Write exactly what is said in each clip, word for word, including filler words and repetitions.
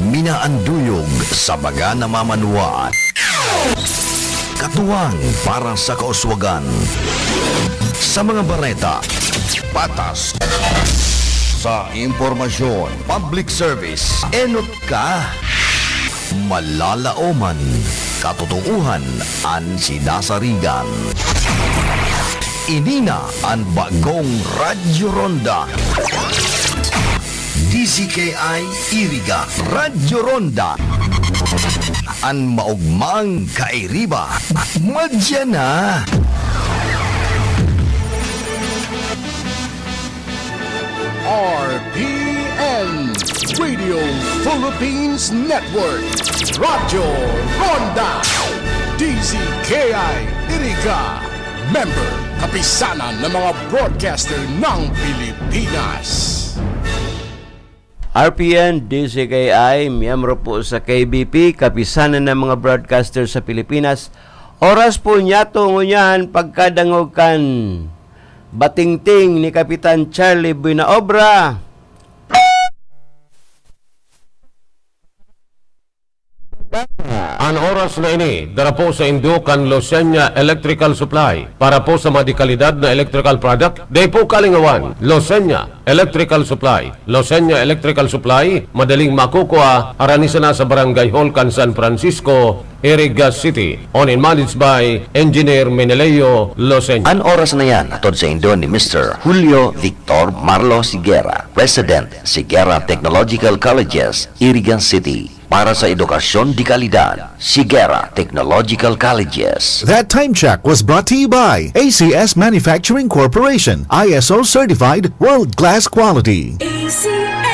Minaanduyog sa mga namamanwaan. Katuwang para sa kauswagan. Sa mga bareta, patas. Sa impormasyon, public service, enot ka. Malalaoman, katotoohan an sinasarigan. Ini na an bagong Radyo Ronda. D Z K I Iriga, Radyo Ronda. An maogmang kairiba, madya na. R P N, Radio Philippines Network, Radyo Ronda, D Z K I Iriga, member, Kapisanan ng mga Broadcaster ng Pilipinas. R P N, D Z K I, miyembro po sa K B P, Kapisanan ng mga Broadcaster sa Pilipinas. Oras po niyato ngunyan pagkadangog kan batingting ni Kapitan Charlie Buenaobra. An oras na ini, dara po sa indo kan Losenya Electrical Supply. Para po sa mga dekalidad na electrical product, dai po kalingawan, Losenya Electrical Supply. Losenya Electrical Supply, madaling makukua, harani sana sa Barangay Hall kan San Francisco, Iriga City. Owned and managed by Engineer Meneleo Losenya. An oras na yan, hatod sa indo ni Mister Julio Victor Marlo Sigera, President, Sigera Technological Colleges, Iriga City. Para sa edukasyon de kalidad, Sigera Technological Colleges. That time check was brought to you by A C S Manufacturing Corporation, I S O certified, world-class quality. A C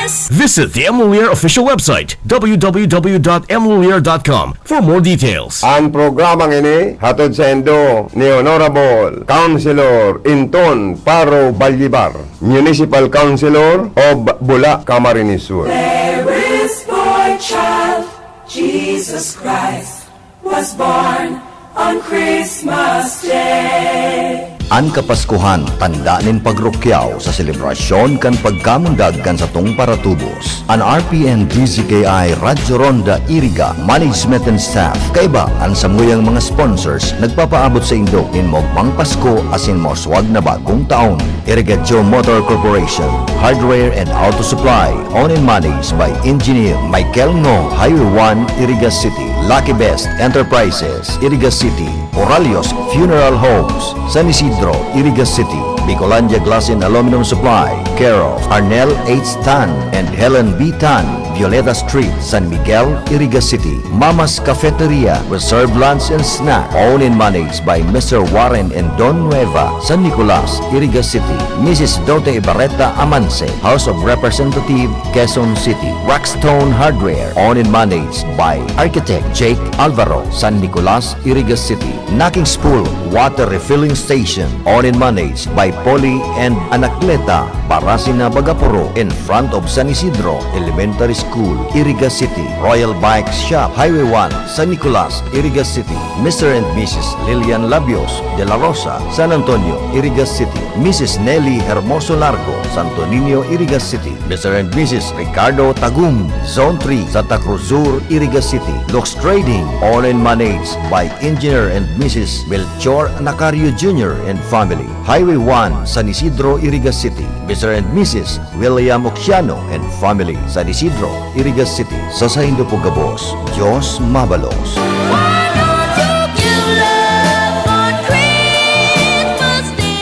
S. Visit the M Lhuillier official website, w w w dot m lhuillier dot com, for more details. An programang ini hatod sa indo ni Honorable Councilor Inton Paro Ballibar, Municipal Councilor of Bula, Camarines Sur. There is boy child, Jesus Christ, was born on Christmas Day. An Kapaskuhan, tanda nin pagrukyaw sa selebrasyon kan pagkamundag kan satong paratubos. An R P N D Z K I Radyo Ronda Iriga, management and staff, kaiba an samuyang mga sponsors, nagpapaabot sa indo nin maogmang Pasko asin mauswag na bagong taon. Irigacio Motor Corporation, Hardware and Auto Supply, owned and managed by Engineer Michael Ngo, Highway one, Iriga City. Lucky Best Enterprises, Iriga City. Oralios Funeral Homes, San Isidro, Iriga City. Bicolandia Glass and Aluminum Supply, care of Arnel H Tan and Helen B Tan, Violeta Street, San Miguel, Iriga City. Mama's Cafeteria, reserve lunch and snack, owned and managed by Mister Warren and Don Nueva, San Nicolas, Iriga City. Missus Dote Ibarreta Amanse, House of Representative, Quezon City. Rockstone Hardware, owned and managed by Architect Jake Alvaro, San Nicolas, Iriga City. Naking's Pool Water Refilling Station, owned and managed by Polly and Anacleta Barasina Bagapuro, in front of San Isidro Elementary School, Iriga City. Royal Bike Shop, Highway one, San Nicolas, Iriga City. Mister and Missus Lilian Labios de la Rosa, San Antonio, Iriga City. Missus Nelly Hermoso Largo, Santo Niño, Iriga City. Mister and Missus Ricardo Tagum, Zone three, Santa Cruz Sur, Iriga City. Lux Trading, owned and managed by Engineer and Missus Melchor Nacario Junior and family. Highway one, San Isidro, Iriga City. Mister and Missus William Oxiano and family, San Isidro, Iriga City. Sa saindo po gabos, Diyos mabalos. Why don't you give love on Christmas Day?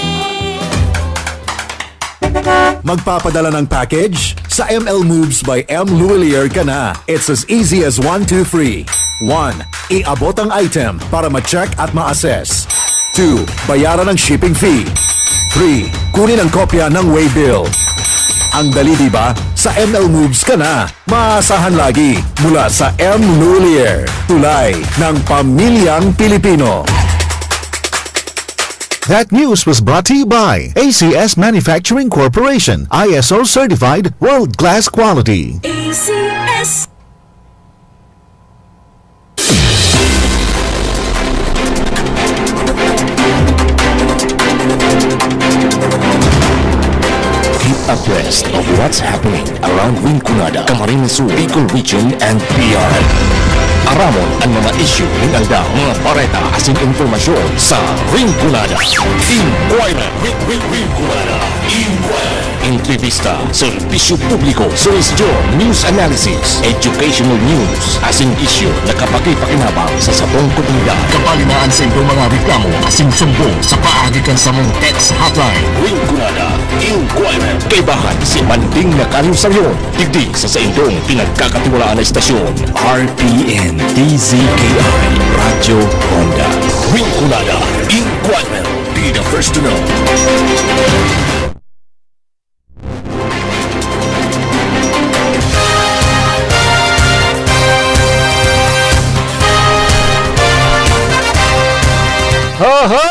Magpapadala ng package? Sa M L Moves by M Lhuillier ka na. It's as easy as one, two, three. One, iabot ang item para ma-check at ma-assess. Two, bayaran ang shipping fee. Three, kunin ang kopya ng waybill. Ang dali, di ba? Sa M L Moves ka na. Maasahan lagi mula sa M Lhuillier, tulay ng pamilyang Pilipino. That news was brought to you by A C S Manufacturing Corporation, I S O certified, world-class quality. A C S. Keep abreast of what's happening around Rinconada, Camarines Sur, Bicol Region, and beyond. Aramon an mga isyu ning aldaw, mga bareta asin impormasyon sa Rinconada Inquirer. Rin-, Rin-, Rinconada Inquirer. Entrevista, serbisyo publiko, suhestyon, news analysis, educational news, asin isyu na kapakipakinabang sa satong komunidad. Kabali na an saindong mga reklamo asin sumbong sa paagi kan samong text hotline. Rinconada Inquirer. Kaibahan si Manding na Kanusaryon. Digdi sa saindong pinagkakatiwalaan na estasyon, R P N D Z K I, Radyo Ronda. Rinconada Inquirer. Be the first to know. Ho, ho!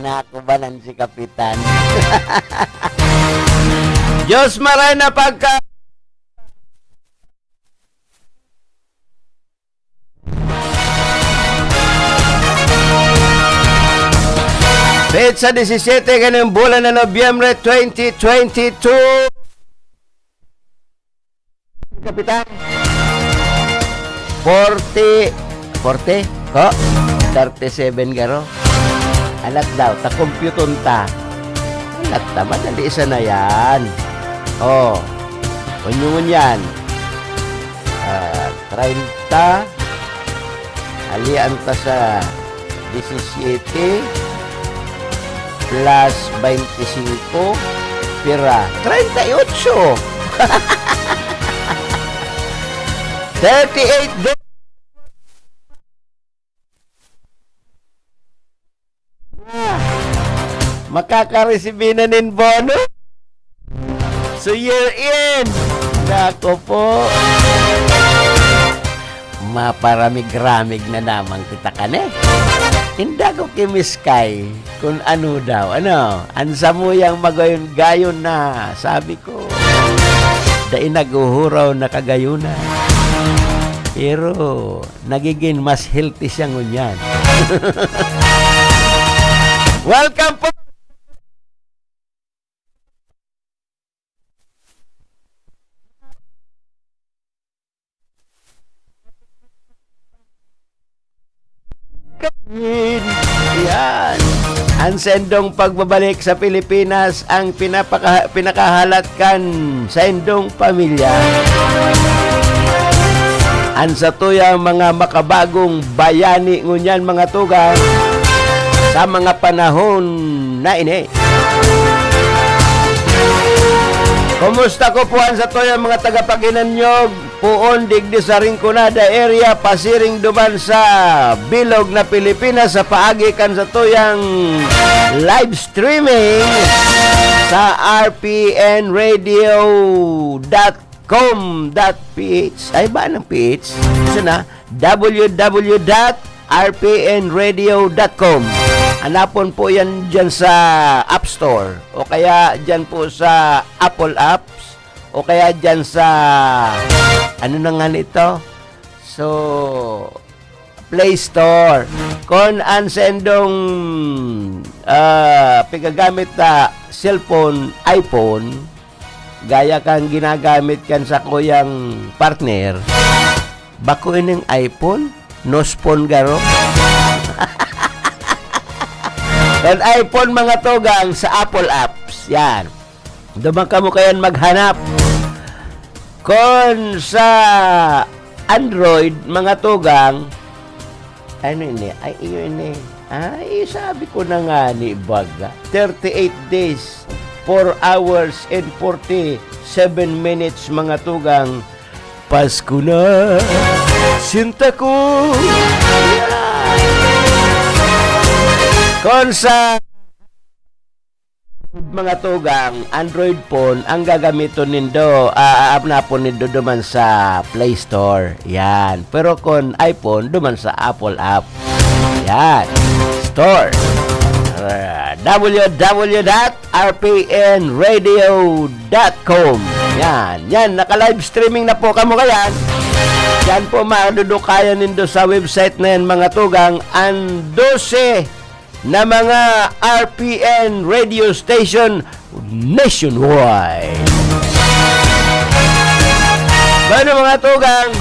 Nakubanan si Kapitan. Diyos maray na pagka- Petsa disisiete, ngayong bulan na Nobyembre twenty twenty-two. Kapitan. Forty, forty? Ko? Thirty-seven garo. Alat daw, ta kompyuton ta. Alat ta, madali sana yan. Oh. Unyo ngunyan. Ah, treinta. Alian ta sa disisiete plus veinticinco, pira? Treinta y ocho. Thirty-eight days. Makakaresibi na nin bono. So, year end. Nako po. Maparamig-ramig na naman kita kani. Inda ko ki Miss Kai kun ano daw. Ano? An samuyang magayon-gayon na, sabi ko, dai naghuhuraw na kagayonan. Pero nagigin mas healthy siya ngunyan. Welcome po! Yan. An saindong pagbabalik sa Pilipinas ang pinapaka-, pinakahalat kan saindong pamilya. An satuyang mga makabagong bayani ngunyan, mga tugang, sa mga panahon na ini. Kumusta ko po an satuyang mga tagapakinanyog? Poon digdi sa Rinconada area, pasiring duman sa bilog na Pilipinas sa paagi kan satuyang live streaming sa R P N radio dot com dot P H. Ay ba ng P H? Gusto na? W W W dot R P N radio dot com. Hanapon po yan dyan sa App Store o kaya dyan po sa Apple Apps o kaya dyan sa, ano na nga nito? So, Play Store. Kon an sendong, ah, pigagamit na cellphone, iPhone, gaya kan ginagamit kan sakuyang partner, bako ining iPhone, nosphone garo. Kan iPhone, mga tugang, sa Apple Apps. Yan. Duman kamo kayan maghanap. Kon sa Android, mga tugang, ano ini? Ay, iyo ini. Ay, sabi ko na nga ni baga. Thirty-eight days, four hours, and forty-seven minutes, mga tugang. Pasko na, sinta ko. Kon sa mga tugang, Android phone ang gagamiton nindo, ah, aapnapon nindo duman sa Play Store. Yan. Pero kon iPhone, duman sa Apple App. Yan. Store. Ah, W W W dot R P N radio dot com. Yan. Yan. Naka-live streaming na po kamo kayan. Yan po, madudukayan nindo sa website na yan, mga tugang, ang dose na mga R P N radio station nationwide. Bueno, mga tugang,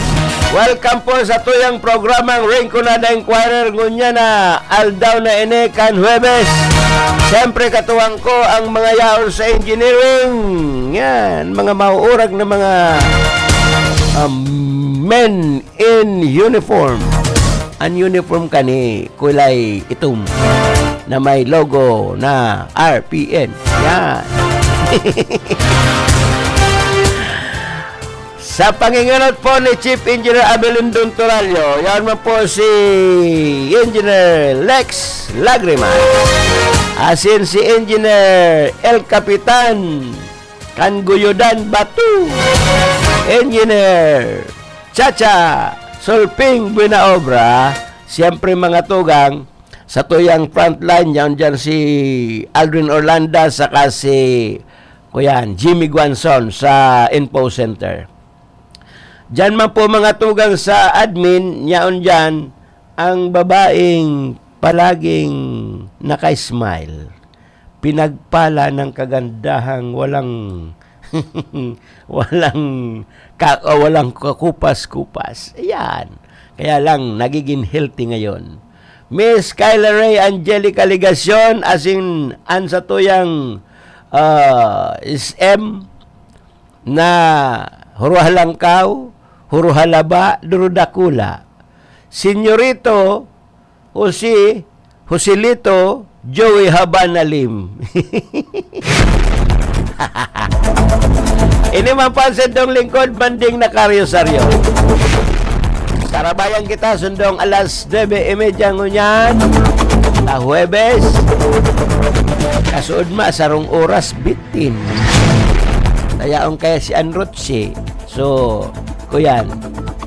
welcome po sa tuyang programang Rinconada Inquirer. Ngunyan na aldaw na ini kan Huwebes. Siyempre, katuwang ko ang mga yaon sa engineering. Yan, mga mauurag na mga, um, men in uniform. An uniform kani kulay itom na may logo na R P N. Yan. Sa pangingenot po ni Chief Engineer Abelindon Torallo, yan man po si Engineer Lex Lagrimas, asin si Engineer El Capitan kan Guyudan Batu, Engineer Chacha Solping Buenaobra, siyempre, mga tugang, sa tuyang frontline, yaon dyan si Aldrin Orlanda saka si, kuyan, Jimmy Guanzon sa Info Center. Diyan man po, mga tugang, sa admin, yaon diyan ang babaeng palaging naka-smile, pinagpala ng kagandahang walang, walang ka-, walang kakupas-kupas. Ayan. Kaya lang, nagiging healthy ngayon. Miss Kyla Ray Angelica Legacion, asin an satuyang, ah, S M na Huruhalangkaw, Huruhalaba, Durudakula. Senyorito Jose, Joselito, Joey Habanalim. Ini man po an sindong lingkod, Manding Nakaryo-saryo. Sarabayan kita, sundong alas nuebe y media ngunyan, sa Huwebes. Kasuodma, sarong oras, bitin. Tayaon kaya si Anrotsi. So, kuyan,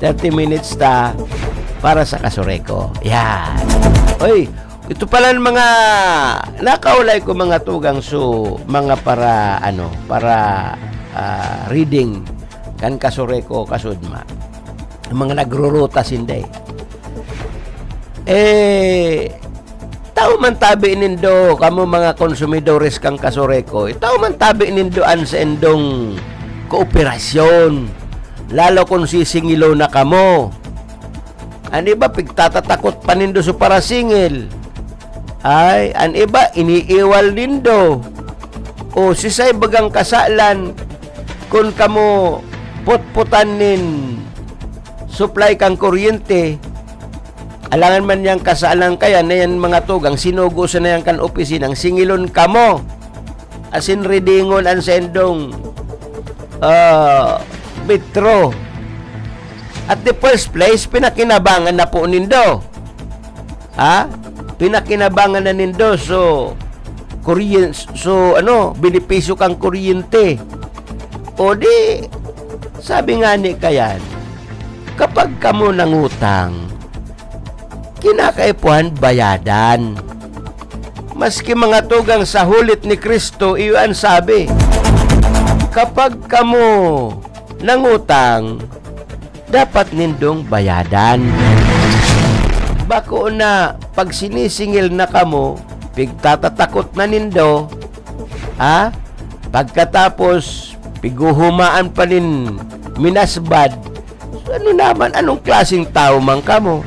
thirty minutes ta para sa Kasureko. Yan. Oy, ito pala ang mga nakaulay ko, mga tugang, so, mga para, ano, para, ah, reading kan Kasureko, kasuodma. Ang mga nagruruta sinday. Eh, tao man tabi nindo, kamo mga konsumidores kan Kasureko, eh, tao man tabi nindo an saindong kooperasyon, lalo kun sisingilo na kamo. An iba, pigtatatakot pa nindo sa parasingil. Ay, an iba, iniiwal nindo. O, sisay bagang kasalan kun kamo potpotan nin supply kan kuryente, alangan man niyang kasalan kaya na yan, mga tugang, sinugo sa na yan kan opisinang singilon kamo. Asin ridingon an sendong, ah, metro. At the first place, pinakinabangan na po nindo. Ha? Pinakinabangan na nindo, so, kuryen-, so, ano, benepisyo kang kuryente. O di, sabi nga ni kayan, kapag kamo nangutang, kinakaipuhan bayadan. Maski mga tugang sa hulit ni Cristo, iyo an sabi, kapag kamo nangutang, dapat nindong bayadan. Bako na pag sinisingil na kamo, pigtatatakot na nindo, ha? Pagkatapos, piguhumaan pa nin minasbad. So, ano naman, anong klaseng tao man kamo?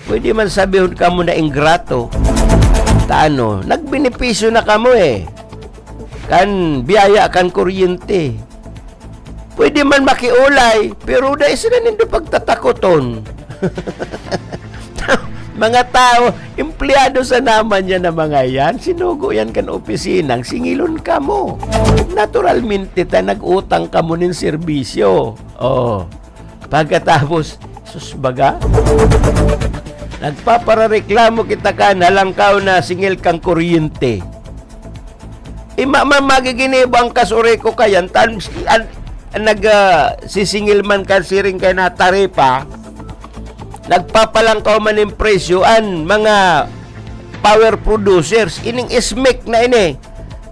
Pwede man sabihon kamo na ingrato. Ta ano, nagbenepisyo na kamo eh. Kan biyaya kan kuryente. Pwede man makiolay, pero dai sila nindo pagtatakoton. Mga tao, empleyado sa naman yan na mga yan, sinugo yan kan opisinang singilon kamo. Naturalmente ta, nag-utang kamo nin serbisyo. Oh. Pagkatapos, sus, baga? Nagpaparareklamo kita kan halangkaw na singil kang kuryente. Ima man magiginibo ang Kasureko kayan, tan-, an, an nag, ah, sisingil man kan siring kay na taripa, nagpapalangkaw man nin presyo an mga power producers, ining SMEC na ini.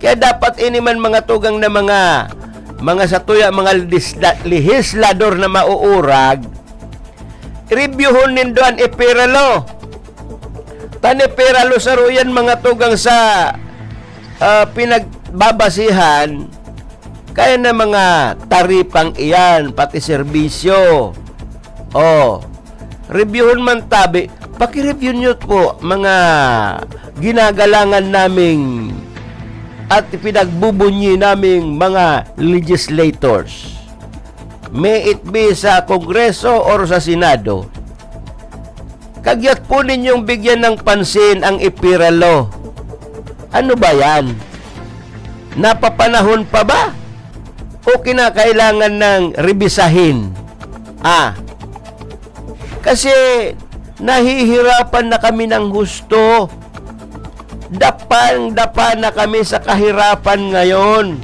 Kaya dapat ini man mga tugang na mga, mga satuya, mga legisla-, legislador na mauurag, reviewhon nindo an EPIRA law. An ipiralo saro yan, mga tugang, sa, ah, pinagbabasihan, kaya na mga taripang iyan, pati serbisyo. Oh, reviewhon man tabi, paki-review niyo po, mga ginagalangan naming at pinagbubunyi naming mga legislators. May it be sa Kongreso or sa Senado, kagyat po ninyong bigyan ng pansin ang ipiralo. Ano ba yan? Napapanahon pa ba? O kinakailangan ng rebisahin? Ah, kasi nahihirapan na kami ng husto. Dapang-dapa na kami sa kahirapan ngayon.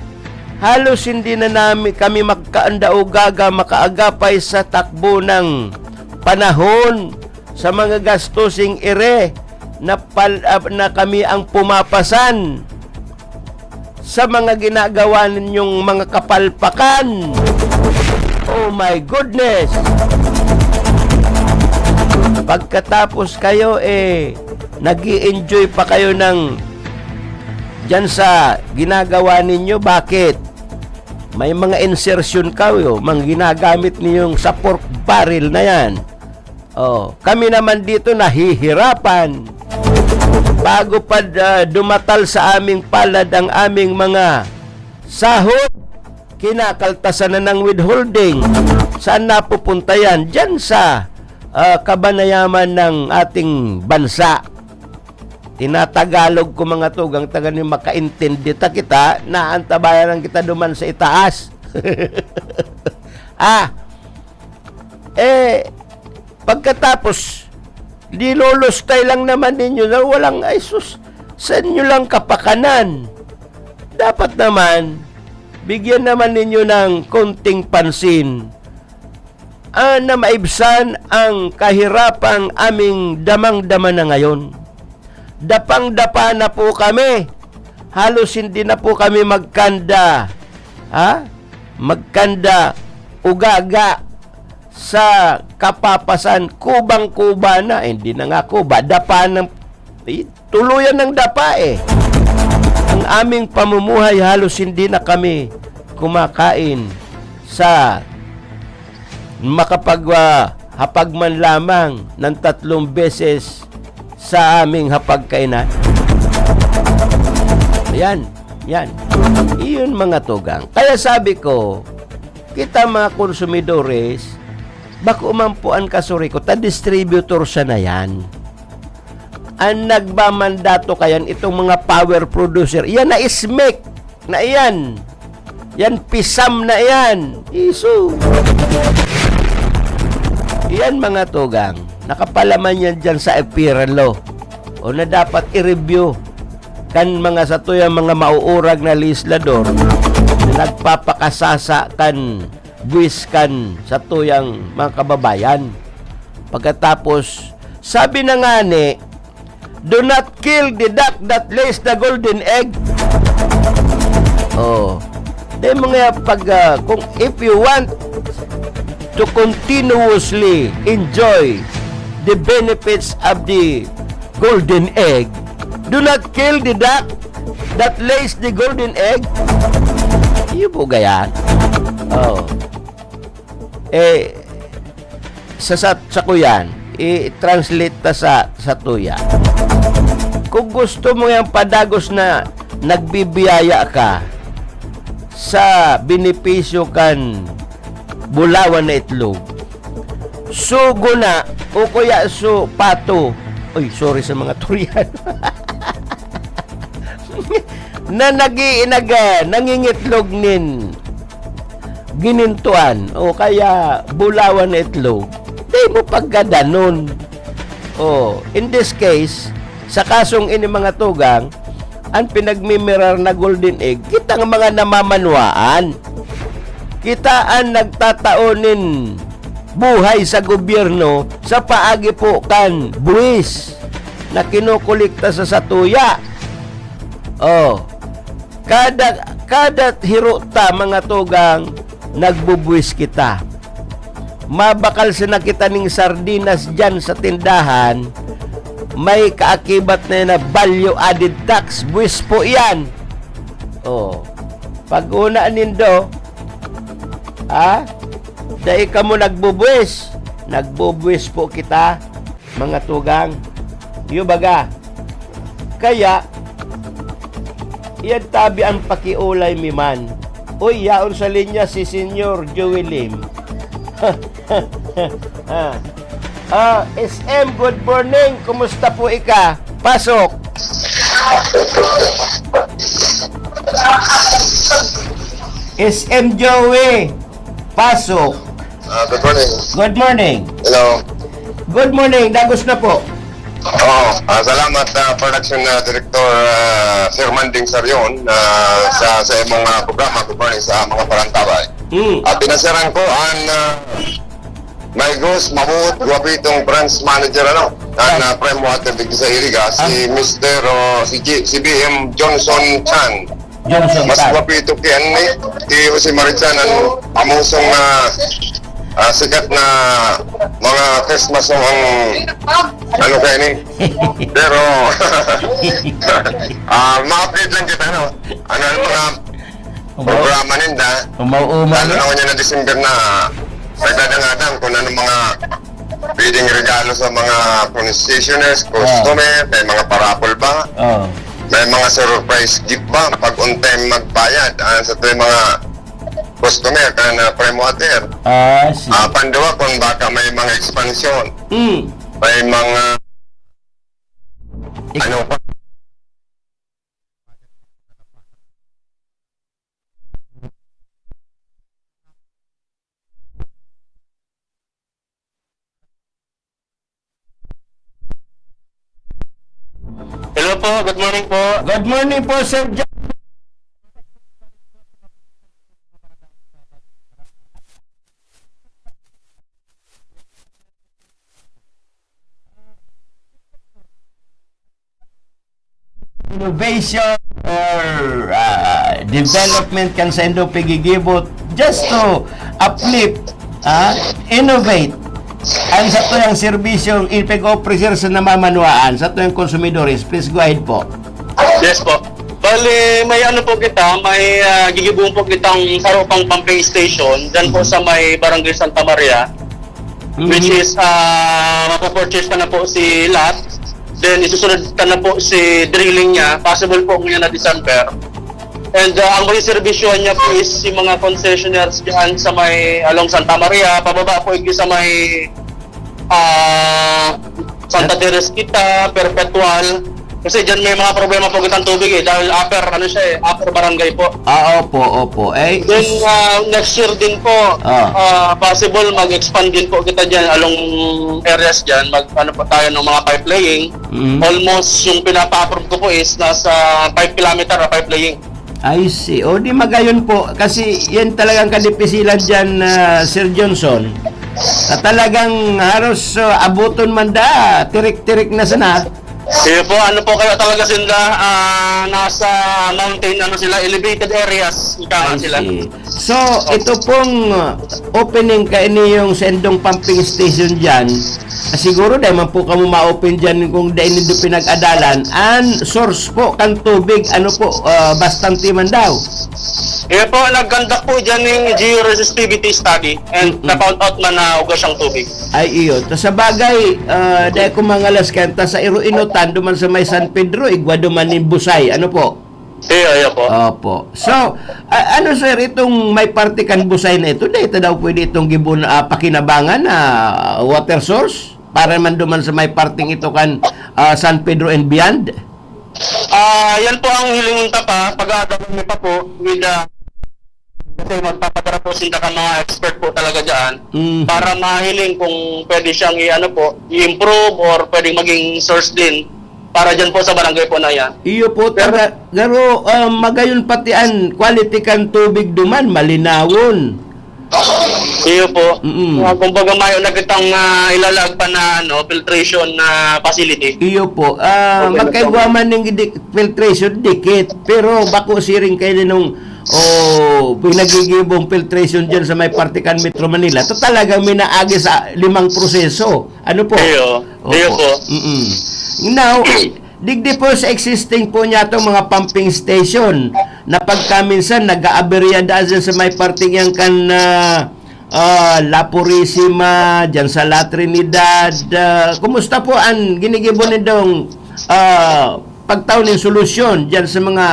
Halos hindi na nami, kami magkaanda o gaga makaagapay sa takbo ng panahon, sa mga gastusing ire na pal-, ah, na kami ang pumapasan sa mga ginagawa ninyong mga kapalpakan. Oh my goodness! Pagkatapos kayo, eh, nag enjoy pa kayo ng diyan sa ginagawa ninyo. Bakit? May mga insertion kayo, mga ginagamit ninyong sa pork barrel na yan. Oh, kami naman dito nahihirapan. Bago pa, ah, dumatal sa aming palad ang aming mga sahod, kinakaltasan na ng withholding. Saan napupunta yan? Diyan sa, ah, kabanayaman ng ating bansa. Tinatagalog ko, mga tugang, taga ni makaintindi ta kita na antabayanan kita duman sa itaas. Ah, eh, pagkatapos, linulustay lang naman ninyo na walang, "Ay sus, sa inyo lang kapakanan." Dapat naman, bigyan naman ninyo ng konting pansin, ah, na maibsan ang kahirapang aming damang-dama na ngayon. Dapang-dapa na po kami. Halos hindi na po kami magkanda, ha? Magkanda ugaga sa kapapasan, kubang-kuba na. Eh, hindi na nga kuba, dapa ng, eh, tuluyan ng dapa, eh. Ang aming pamumuhay, halos hindi na kami kumakain sa makapag, ah, hapag man lamang ng tatlong beses sa aming hapagkainan. Yan, yan. Iyon, mga tugang. Kaya sabi ko, kita, mga konsumidores, bako man po an kasuri ko, ta distributor siya na yan. An nagmamandato kayan, itong mga power producer, iyan na SMEC na iyan. Yan, pisam na iyan. Isu. Iyan, mga tugang, nakapalaman yan dyan sa ipiralo. O na dapat i-review kan mga satuyang mga mauurag na legislador na nagpapakasasa kan buwis kan satuyang mga kababayan. Pagkatapos, sabi na ngani, "Do not kill the duck that lays the golden egg." Oh. Dai mo nga pag, ah, kung if you want to continuously enjoy the benefits of the golden egg, do not kill the duck that lays the golden egg. Iyo po gaya. Oh. Eh, sa, sa, sa kuyan, i-translate ta sa, sa tuya. Kung gusto mo yang padagos na nagbibiyaya ka sa benepisyo kan bulawan na itlog, so guna o kaya so pato, uy, sorry sa mga Toriano, na nag-i-, nag-, ah, nangingitlog nin ginintuan o kaya bulawan na itlog, di mo paggadanon. Oh, in this case, sa kasong ini, mga tugang, an pinagmimirar na golden egg, kita nga mga namamanwaan. Kita an nagtatao nin buhay sa gobyerno sa paagi po kan buwis na kinukolekta sa satuya. Oh, kada, kada hiro ta, mga tugang, nagbubuwis kita. Mabakal sana kita ning sardinas diyan sa tindahan, may kaakibat na yan na value added tax. Buwis po yan. Oh. Pag-una nindo, ha? Dai kamo nagbubuwis. Nagbubuwis po kita, mga tugang. Iyo baga. Kaya, iyan tabi ang pakiolay mi man. Uy, yaon sa linya si Senyor Joey Lim. Ah. Ah, S M, good morning. Kumusta po ika? Pasok. S M Joey, pasok. Ah, good morning. Good morning. Hello. Good morning. Dagos na po. Oo. Ah, salamat, ah, Production, ah, Director, ah, Sir Manding Sarion, ah, sa, sa imong, ah, programa, Good Morning sa mga Parantabay. Mm. Ah, pinasaran ko ang, ah, may ghost, mabuot, gwapitong branch manager, ano, ang, ah, Prime Water digdi sa Iriga, si Ah. Mister o si G-, si B M Johnson Chan. Johnson Mas Tan. Gwapito ki, ano, ni, si Jose Marichan, ang famosong, ah, ah, sikat na mga Christmas song ang, ano, kaya ni. Pero, ah, ma-update lang kita, no? Ano, ano mga Umaw-, programa ninda? Umaw-umaw Lalo na. na ngayon na December na nagdadangatan kung ano mga pwedeng regalo sa mga concessionaires, Ah. customer, may mga parapol ba? Oh. May mga surprise gift ba pag on time magbayad? Ah, sa tuwing mga customer, kan, ah, Prime Water. Ah, sige. Ah, panduwa kung baka may mga expansion. Mm. May mga Ik- ano pa? Hello po, good morning po. Good morning po, Sir John. Innovation or, ah, development kan saindo pigigibot just to uplift, ah, innovate ang satuyang serbisyo ipag-offer sa namamanwaan, satuyang konsumidores. Please go ahead po. Yes po. Bali, may ano po kita, may, ah, gigibuhon po kitang saro pang pumping station dyan po Mm. sa may Barangay Santa Maria, which Mm. is, ah, mapapurchase ka na po si lot, then isusunod ka na po si drilling niya, possible po ngayon na December. And, ah, ang masiservisyohan niya po is yung mga concessionaires dyan sa may along Santa Maria, pababa po yung sa may, ah, Santa Teresita, Perpetual. Kasi dyan may mga problema po kitang tubig eh, dahil upper, ano siya eh, upper barangay po. Ah, opo, opo. Eh, Then, is- ah, next year din po, Ah. ah, possible mag-expand din po kita dyan along areas dyan. Mag, ano po tayo ng mga pipe laying. Mm. Almost yung pinapa-approve ko po is nasa five kilometer na pipe laying. I see. O, di magayon po. Kasi yan talagang kadipisilan dyan, ah, Sir Johnson. Na talagang haros, ah, abuton man da, tirik-tirik na sana. Sige po, ano po kaya talaga sila, ah, nasa mountain, ano sila, elevated areas, ika nga I sila. see. So, ito pong, ah, opening kaini yung saindong pumping station dyan, siguro dai man po kamo ma-open dyan kung dai nindo pinag-adalan. An source po kan tubig, ano po, ah, bastante man daw. Kaya po, nag-conduct po dyan ng georesistivity study and Mm-mm. na-found out man na ugas ang tubig. Ay, iyo. Ta sa bagay, ah, dai ko mangalas kan ta sa Iroinutan, duman sa may San Pedro, igwa duman nin busay. Ano po? Iyo, iyo po. Opo. So, a-, ano, sir, itong may parte kan busay na ito, dai ta daw pwede itong gibon, ah, pakinabangan na water source? Para man duman sa may parteng ito kan, ah, San Pedro and beyond? Ah, yan po ang hilingon ta pa, pag-aadalan niyo pa po with, ah, kasi magpapadara po sila ka mga expert po talaga dyan Mhm. para mahiling kung pwede siyang i-ano po, i-improve or pwedeng maging source din para dyan po sa barangay po na yan. Iyo po, Pero taga, garo, ah, magayon pati an quality kan tubig duman, malinawon. Iyo po. Mm-mm. Ah, kumbaga, mayo na kitang, ah, ilalaag pa na, ano, filtration na facility. Iyo po. Ah, Okay, magkaigwa okay. man ning di-, filtration, dikit. Pero bako siring kayo ninong, oh, pinagigibong filtration dyan sa may parte kan Metro Manila. Ta talagang minaagi sa limang proseso. Ano po? Iyo. Iyo Opo. po. Mm-mm. Now, digdi po sa existing po niya itong mga pumping station na pagkaminsan nag-aaberya daan sa may parting yan kan, ah, ah, La Purisima, dyan sa La Trinidad. Ah, kumusta po ang ginigibo nindong, ah, pagtao nin solusyon dyan sa mga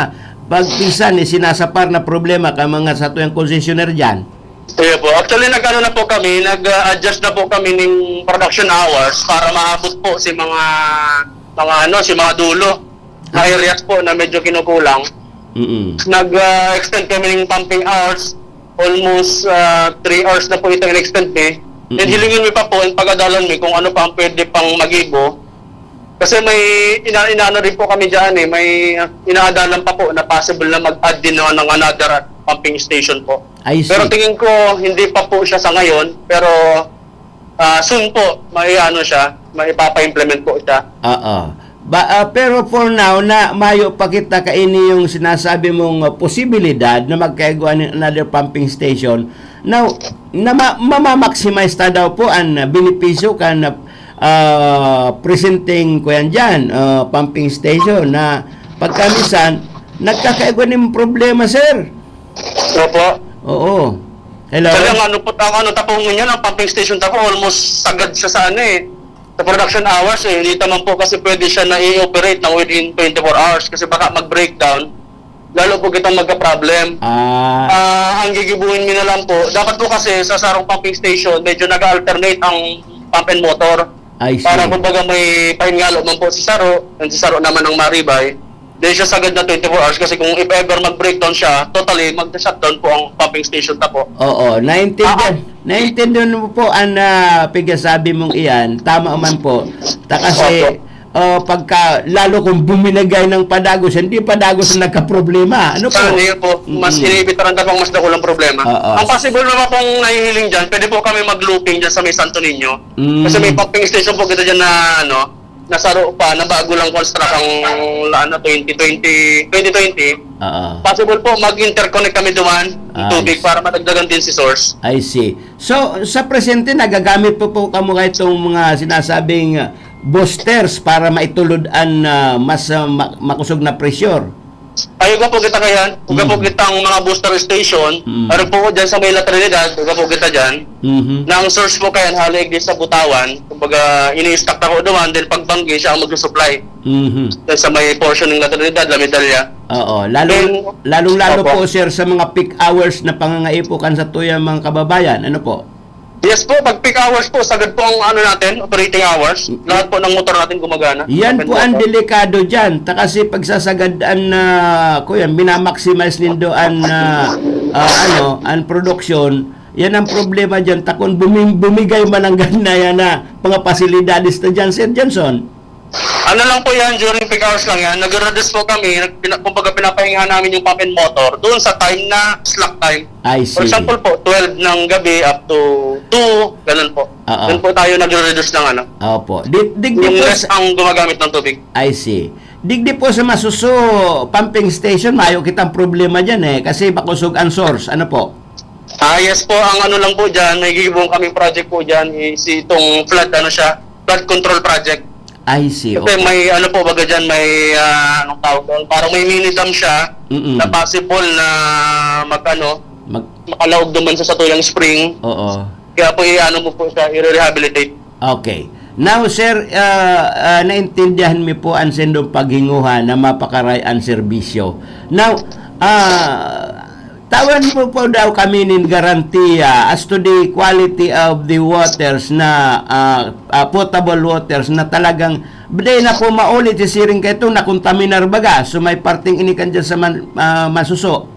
pagpinsan ni sinasapar na problema ka mga satuyang concessionaire dyan? Iyo po. Actually, nag-ano na po kami, nag-adjust na po kami ning production hours para maabot po si mga, mga ano, si mga dulo na Ah. areas po na medyo kinukulang. Mm. Nag-extend kami ng pumping hours. Almost, ah, three hours na po itong in-extend mi. And Mm. hilingin mi pa po, and pagadalan mi kung ano pa ang pwede pang magibo. Kasi may ina-, inaano rin po kami dyan eh, may inaadalan pa po na possible na mag-add din ng, ng another pumping station po. I see. Pero tingin ko, hindi pa po siya sa ngayon, pero, ah, soon po, may ano siya, may ipapa-implement po siya. Oo. Ba, ah, pero for now, na mayo pa kita kaini yung sinasabi mong, ah, posibilidad na magkaigwa nin another pumping station. Now, na ma-, mama-maximize ta daw po ang, ah, benepisyo kan, ah, ah, presenting, kuyan dyan, ah, pumping station na pagkamisan, nagkakaigwa nin problema, sir. Opo. Oo. Hello? Kasi ang ano po, ang ano, tapong niyan, ang pumping station tapong almost sagad siya sa ano eh, sa production hours eh. Hindi naman po kasi pwede siya na i-operate ng within twenty-four hours kasi baka mag-breakdown, lalo po kitang magka-problem. Ah. Ah, ang gigibuhin mi na lang po, dapat po kasi sa sarong pumping station, medyo nag-alternate ang pump and motor. I see. Para kumbaga may pahingalo man po si saro, and si saro naman ang maribay. Di siya sagad na twenty-four hours kasi kung if ever mag-breakdown siya, totally mag-shutdown po ang pumping station ta po. Oo, naintindihan, Ah. naintindihan mo po ang, ah, pigasabi mong iyan. Tama man po. Ta kasi, Opo. ah, pagka, lalo kung buminagay ng padagos, hindi padagos ang nagkaproblema. Ano po? Ah, yun po. Mas Mm. iniibitaran ka pang mas dakulang problema. Oo. Ang possible naman pong nahihiling dyan, pwede po kami mag-looping dyan sa may Santo Niño. Mm. Kasi may pumping station po kita dyan na, ano, nasaro pa, na bago lang construct ang, ano, twenty twenty, twenty twenty. Oo. Possible po, mag-interconnect kami duman, yung Ah, tubig, I see. para madagdagan din si source. I see. So, sa presente, nagagamit po po kamo kaitong mga sinasabing, ah, boosters para maitulod an, ah, mas, ah, ma-, makusog na pressure? Ay, uga po kita kayan. Uga po Mm. kita ang mga booster station. Mm. Pero po dyan sa may La Trinidad, uga po kita dyan. Mhm. Na ang source po kayan, halig di sa Butawan. Kumbaga, ini-stock na po duman, then pagbanggi, siya ang magsusupply. Mhm. Dyan sa may portion ng La Trinidad, La Medalla. Oo, lalong, Then, lalong-lalo Opo. po, sir, sa mga peak hours na pangangaipo kan satuyang mga kababayan. Ano po? Yes po, pag peak hours po, sagad po ang ano natin, operating hours. Mm. Lahat po ng motor natin gumagana. Yan Open po ang motor. delikado dyan. Ta kasi pagsasagadan na, kuya, minamaximize nindo an, ah, ah, ano, an production. Yan ang problema dyan. Ta kung bumi-, bumigay man ang ganda yan na mga pasilidades na dyan, Sir Johnson. Ano lang po yan, during peak hours lang yan. Nagre-reduce po kami. Nag-, pina-, kumbaga, pinapahinga namin yung pump and motor doon sa time na slack time. I For see. example po, twelve ng gabi up to two, ganun po. Oo. Doon po tayo nagre-reduce ng ano. Opo. Di, digdi Yung po less sa ang gumagamit ng tubig. I see. Digdi po sa Masuso pumping station, mayo kitang problema dyan eh. Kasi makusog ang source. Ano po? Ah, yes po. Ang ano lang po dyan, may gigibong kaming project po dyan is itong flood, ano siya, flood control project. I see, Kasi okay. may ano po, baga dyan, may, ah, anong tawag doon? Parang may mini dam siya Mm-mm. na possible na mag, ano, Mag- makalaog naman sa satuyang spring. Oo. Kaya po, i-ano mo po siya, i-rehabilitate. Okay. Now, sir, ah, ah, naintindihan mi po ang sindong paghinguha na mapakaray ang serbisyo. Now, ah, tawan mo po daw kami nin garantiya as to the quality of the waters na, ah, ah, potable waters na talagang di na po maulit si siring kaito na kontaminar baga. So, may parting ini kan dyan sa man-, ah, Masuso.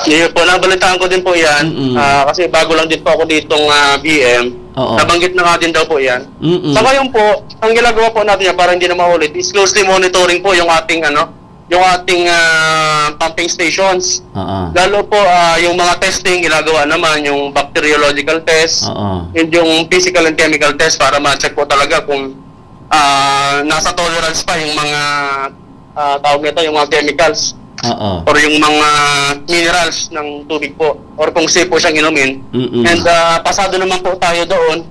Iyo po, nabalitaan ko din po yan. Mm-mm. Ah, kasi bago lang din po ako ditong, ah, B M. Oo. Nabanggit na nga din daw po yan. Mm-mm. Sa ngayon po, ang ginagawa po natin yan para hindi na maulit is closely monitoring po yung ating, ano, yung ating, ah, pumping stations. Oo. Lalo po, ah, yung mga testing, ginagawa naman, yung bacteriological test, Oo. and yung physical and chemical test para ma-check po talaga kung, ah, nasa tolerance pa yung mga, ah, tawag nito, yung mga chemicals. Oo. Or yung mga minerals ng tubig po. Or kung safe po siyang inumin. Mm-mm. And, ah, pasado naman po tayo doon.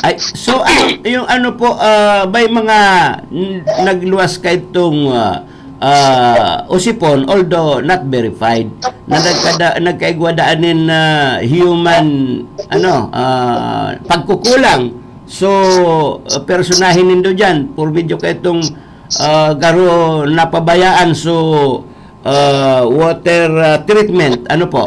Ay, so, ah, yung ano po, ah, may mga n- nagluwas kaitong, ah, ah, usipon, although not verified, na nagkada, nagkaigwa daan nin, ah, human, ano, ah, pagkukulang. So, ah, personahin nindo dyan, por medyo kaitong, ah, garo napabayaan. So, ah, water, ah, treatment, ano po?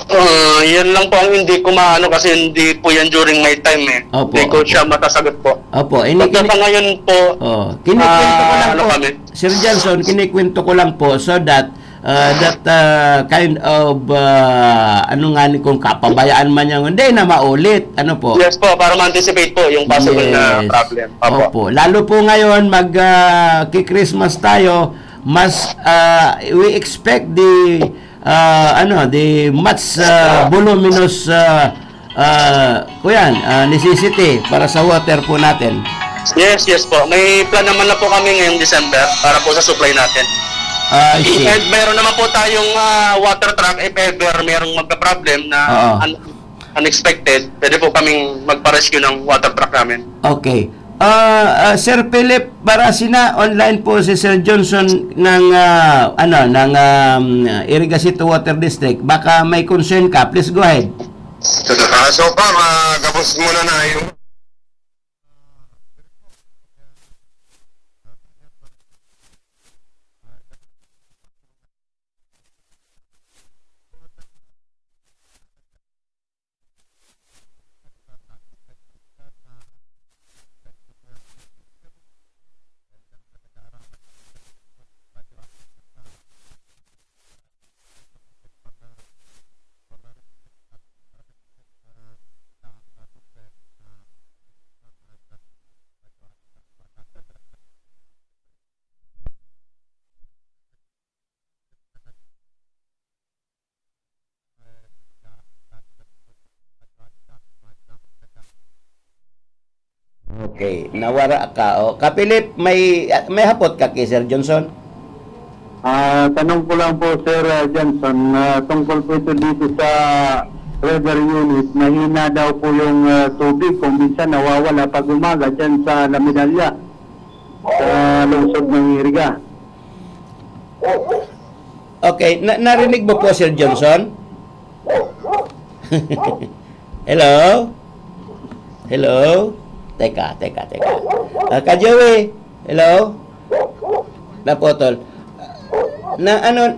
Ah, yan lang po ang hindi ko maano kasi hindi po yan during my time eh. Opo, Hindi ko opo. siya masasagot po. Opo, ini- Pagka ini- sa ngayon po, Oh, kinikwento ko ah, lang ano po, kami? Sir Johnson, kinikwento ko lang po so that, uh, that, uh, kind of, uh, ano nga ni, kung kapabayaan man yan, hindi na maulit. Ano po? Yes po, para ma-anticipate po yung possible na Yes. Problem. Opo. Opo. Lalo po ngayon, mag, ah, ki-Christmas tayo, mas, ah, we expect the, ah, ano, the much, ah, voluminous, ah, ah, kuyan, ah, necessity para sa water po natin. Yes, yes po. May plan naman na po kami ngayong December para po sa supply natin. Ah, I If see. ever, meron naman po tayong ah, water truck, if ever merong magka-problem na Oo. un- unexpected, pwede po kaming magpa-rescue ng water truck namin. Okay. Ah, ah, Sir Philip Barasina, online po si Sir Johnson ng, ah, ano, ng, um, Irigasito Water District. Baka may concern ka, please go ahead. So, ah, so far, ah, gabos muna na yung Okay, nawara ka. O, Kapilip, may, may hapot ka ki Sir Johnson? Ah, tanong ko lang po, Sir, ah, Johnson, ah, tungkol po ito dito sa river unit, mahina daw po yung ah, tubig kung minsan nawawala pag umaga dyan sa La Medalla, sa lungsod ng Iriga. Okay, na, narinig mo po, Sir Johnson? Hello? Hello? Teka, teka, teka. Ah, Ka Joey, hello? Naputol. Na ano?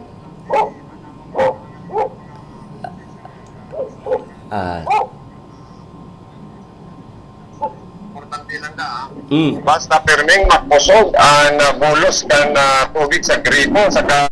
Ah, importante lang na, ah. mm. Basta pirming makosog ang ah, bulos kan ah, tubig sa gripo, sa ka-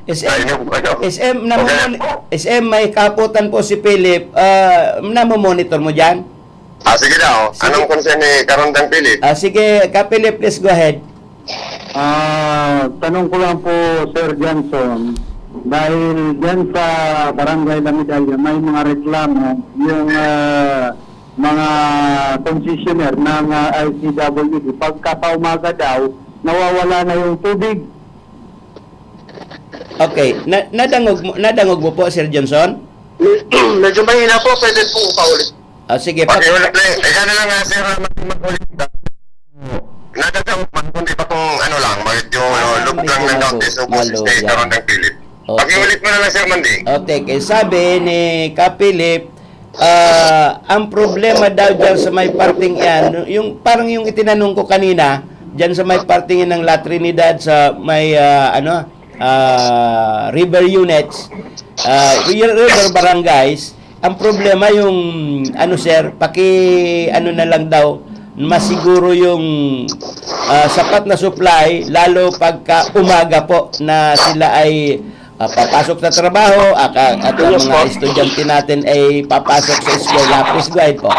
S M, S M, namomoni-, S M, may kaputan po si Philip. Ah, namomonitor mo dyan? Ah, sige daw. Sige. Anong concern ni Karondang Philip? Ah, sige, Ka Philip, please go ahead. Ah, tanong ko lang po, Sir Johnson, dahil dyan sa Barangay La Medalla, may mga reklamo yung ah, mga concessionaire ng ah, I C W D. Pagkapaumaga daw, nawawala na yung tubig. Okay, na, nadangog mo, nadangog mo po, Sir Johnson? Medyo mahina po, pwede po paulit. Ah, sige, pa, Pakiulit lang. Ika na lang nga, sir, ah, mag- mag-ulit ka. Nadadangog man, kundi pa kung ano lang, medyo Ah, luglang medyo ng malu-, kaunti, so boses malu-, kay yeah. Karondang Philip. Okay. Pakiulit mo na lang, Sir Mandy. Okay, kay sabi ni Ka Philip, ah, ang problema daw dyan sa may parting yan, yung parang yung itinanong ko kanina, dyan sa may parting yan ng La Trinidad, sa may, ah, ano, ah, river units, ah, yung river barangays, ang problema yung, ano sir, paki, ano na lang daw, masiguro yung ah, sapat na supply, lalo pagka umaga po na sila ay ah, papasok sa trabaho, aka, at ang Yes, mga po. Estudyante natin ay papasok sa eskwela. Please go ahead po.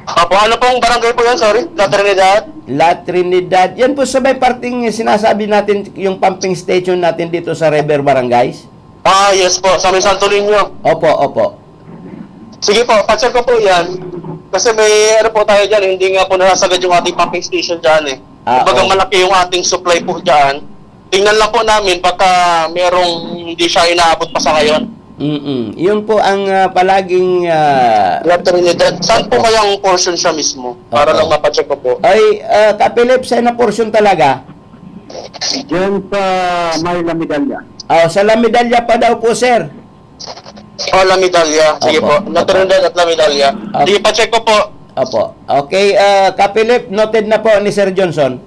Opo, ano pong barangay po yan? Sorry, La Trinidad? La Trinidad. Yan po sa may parting sinasabi natin, yung pumping station natin dito sa River Barangays. Ah, yes po, sa may Santo Niño. Opo, opo. Sige po, pa-check ko po yan. Kasi may ano po tayo dyan, hindi nga po nasasagad yung ating pumping station dyan eh. Ah, Kumbaga oo. malaki yung ating supply po dyan. Tingnan lang po namin, baka merong hindi siya inaabot pa sa ngayon. Mm-mm. Yun po ang, ah, palaging, ah, La Trinidad. Saan po Oo. kayang portion siya mismo? Para Oo. lang mapacheck ko po. Ay, ah, Kapilip, sa na portion talaga? Diyan sa may La Medalla. Oh, sa La Medalla pa daw po, sir. Oh, La Medalla. Sige Opo, po. opo. La Trinidad at La Medalla. Opo. Sige, pacheck ko po. Opo. Okay, ah, Kapilip, noted na po ni Sir Johnson.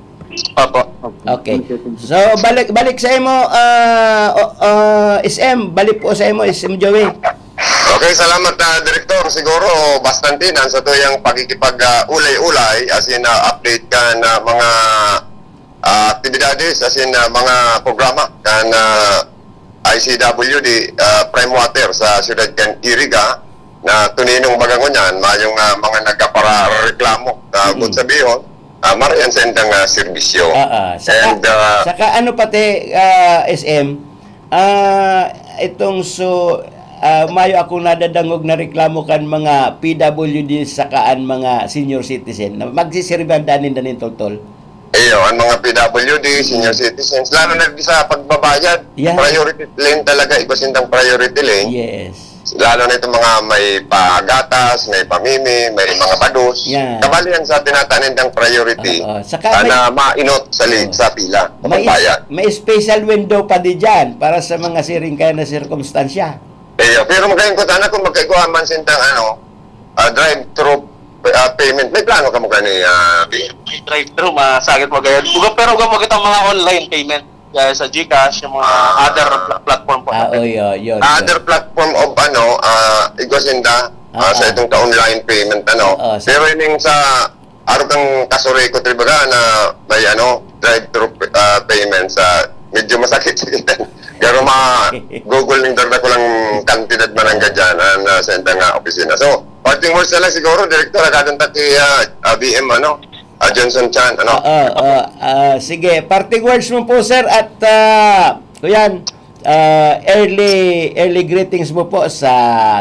Opo. Okay. So, balik, balik sa imo, ah, o-, ah, S M. Balik po sa imo, S M Joey. Okay, salamat, ah, Direktor. Siguro, bastante na sa tuyang pakikipag, ah, ulay-ulay, as in, ah, update ka na mga, ah, aktibidades, as in, ah, mga programa kan, ah, I C W D, ah, Prime Water sa siyudad kan Iriga, na tuninong baga ngunyan, mayong, ah, mga nagkaparareklamo, ah, Mm. kung sabihon, ah, marayan sa indang, ah, serbisyo. Ah, ah. Saka, And, ah, saka ano pati, ah, S M, ah, itong so, ah, mayo akong nadadangog na reklamo kan mga P W D saka an mga senior citizen na magsisirbahan daan ninda nin toltol. Iyo, ang mga P W D, senior Mm. citizens, lalo na sa pagbabayad, Yeah. priority lane talaga, iba sindang priority lane. Yes. Lalo na itong mga may pagatas, may pamimi, may mga bados. Yeah. Kabali yan sa tinatanin ng priority. Oo. Saka Sana may mainot sa li-, Oo. sa pila, sa May, pagbayad. may special window pa di dyan para sa mga siring kaya na sirkumstansya. Iyo, pero magayon ko sana kung magkaigwa man sindang, ano, ah, drive-thru, ah, payment. May plano ka mo gani, ah, May drive-thru, masagit mo gayod. Buga, pero buga mo kita mga online payment. Kaya sa GCash, yung mga other pla-, platform po Ah, natin. oh, yun, yun, Ah, yun. other platform of, ano, ah, igwa sinda, ah, sa Ah, ah. itong ka-online payment, ano. Oo, sa Pero yun yung sa, araw kang kasurikot, di ba, na may, ano, drive-thru, ah, payment sa, medyo masakit-sakitan. Pero ma-Google ning darda ko lang kantidad man ang Oo. gadyan, ah, na sa indang, ah, opisina. So, parting words na lang siguro, Direktor, agad ang taki, ah, ah, B M, ano, ah, Johnson Chan, ano? Oo, oo. Ah, sige, parting words mo po, sir, at, ah, kuyan, ah, early, early greetings mo po sa,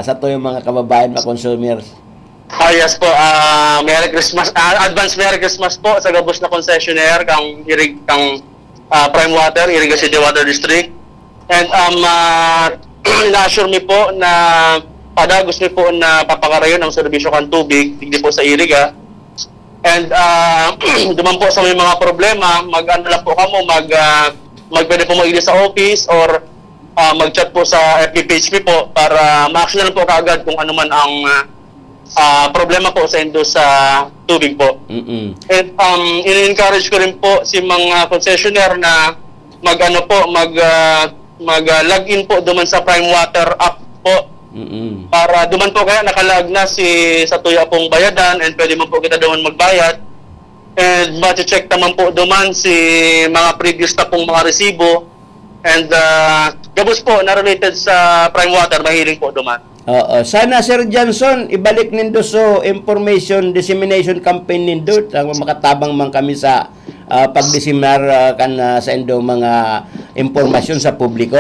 sa tuyong mga kababayan, mga consumers. Ah, yes po. Ah, Merry Christmas. Ah, advance Merry Christmas po sa gabos na concessionaire, kang Irig-, kang, ah, Prime Water, Iriga City Water District. And, um, ah, ina-assure mi po na padagos mi po na papakarayon ang serbisyo kan tubig, digdi po sa Iriga. And, ah, duman po sa may mga problema, mag-ano lang po kamo, mag, ah, mag-, pwede po maili sa office or, ah, mag-chat po sa F B page mi po para ma-action na lang po kaagad kung ano man ang, ah, ah, problema po sa indo sa tubig po. Mm-mm. And, um, ini-encourage ko rin po si mga concessionaire na mag-ano po, mag, ah, mag, ah, log in po duman sa Prime Water app po. Mm-mm. Para duman po kaya nakalag na si satuya pong bayadan and pwede man po kita duman magbayad. And mache-check naman po duman si mga previous na pong mga resibo. And, ah, gabos po na related sa Prime Water, mahiling po duman. Oo. Sana, Sir Johnson, ibalik nindo so information dissemination campaign nindo, ta makatabang man kami sa, ah, pagdiseminar, ah, kan, ah, sa indo mga impormasyon sa publiko.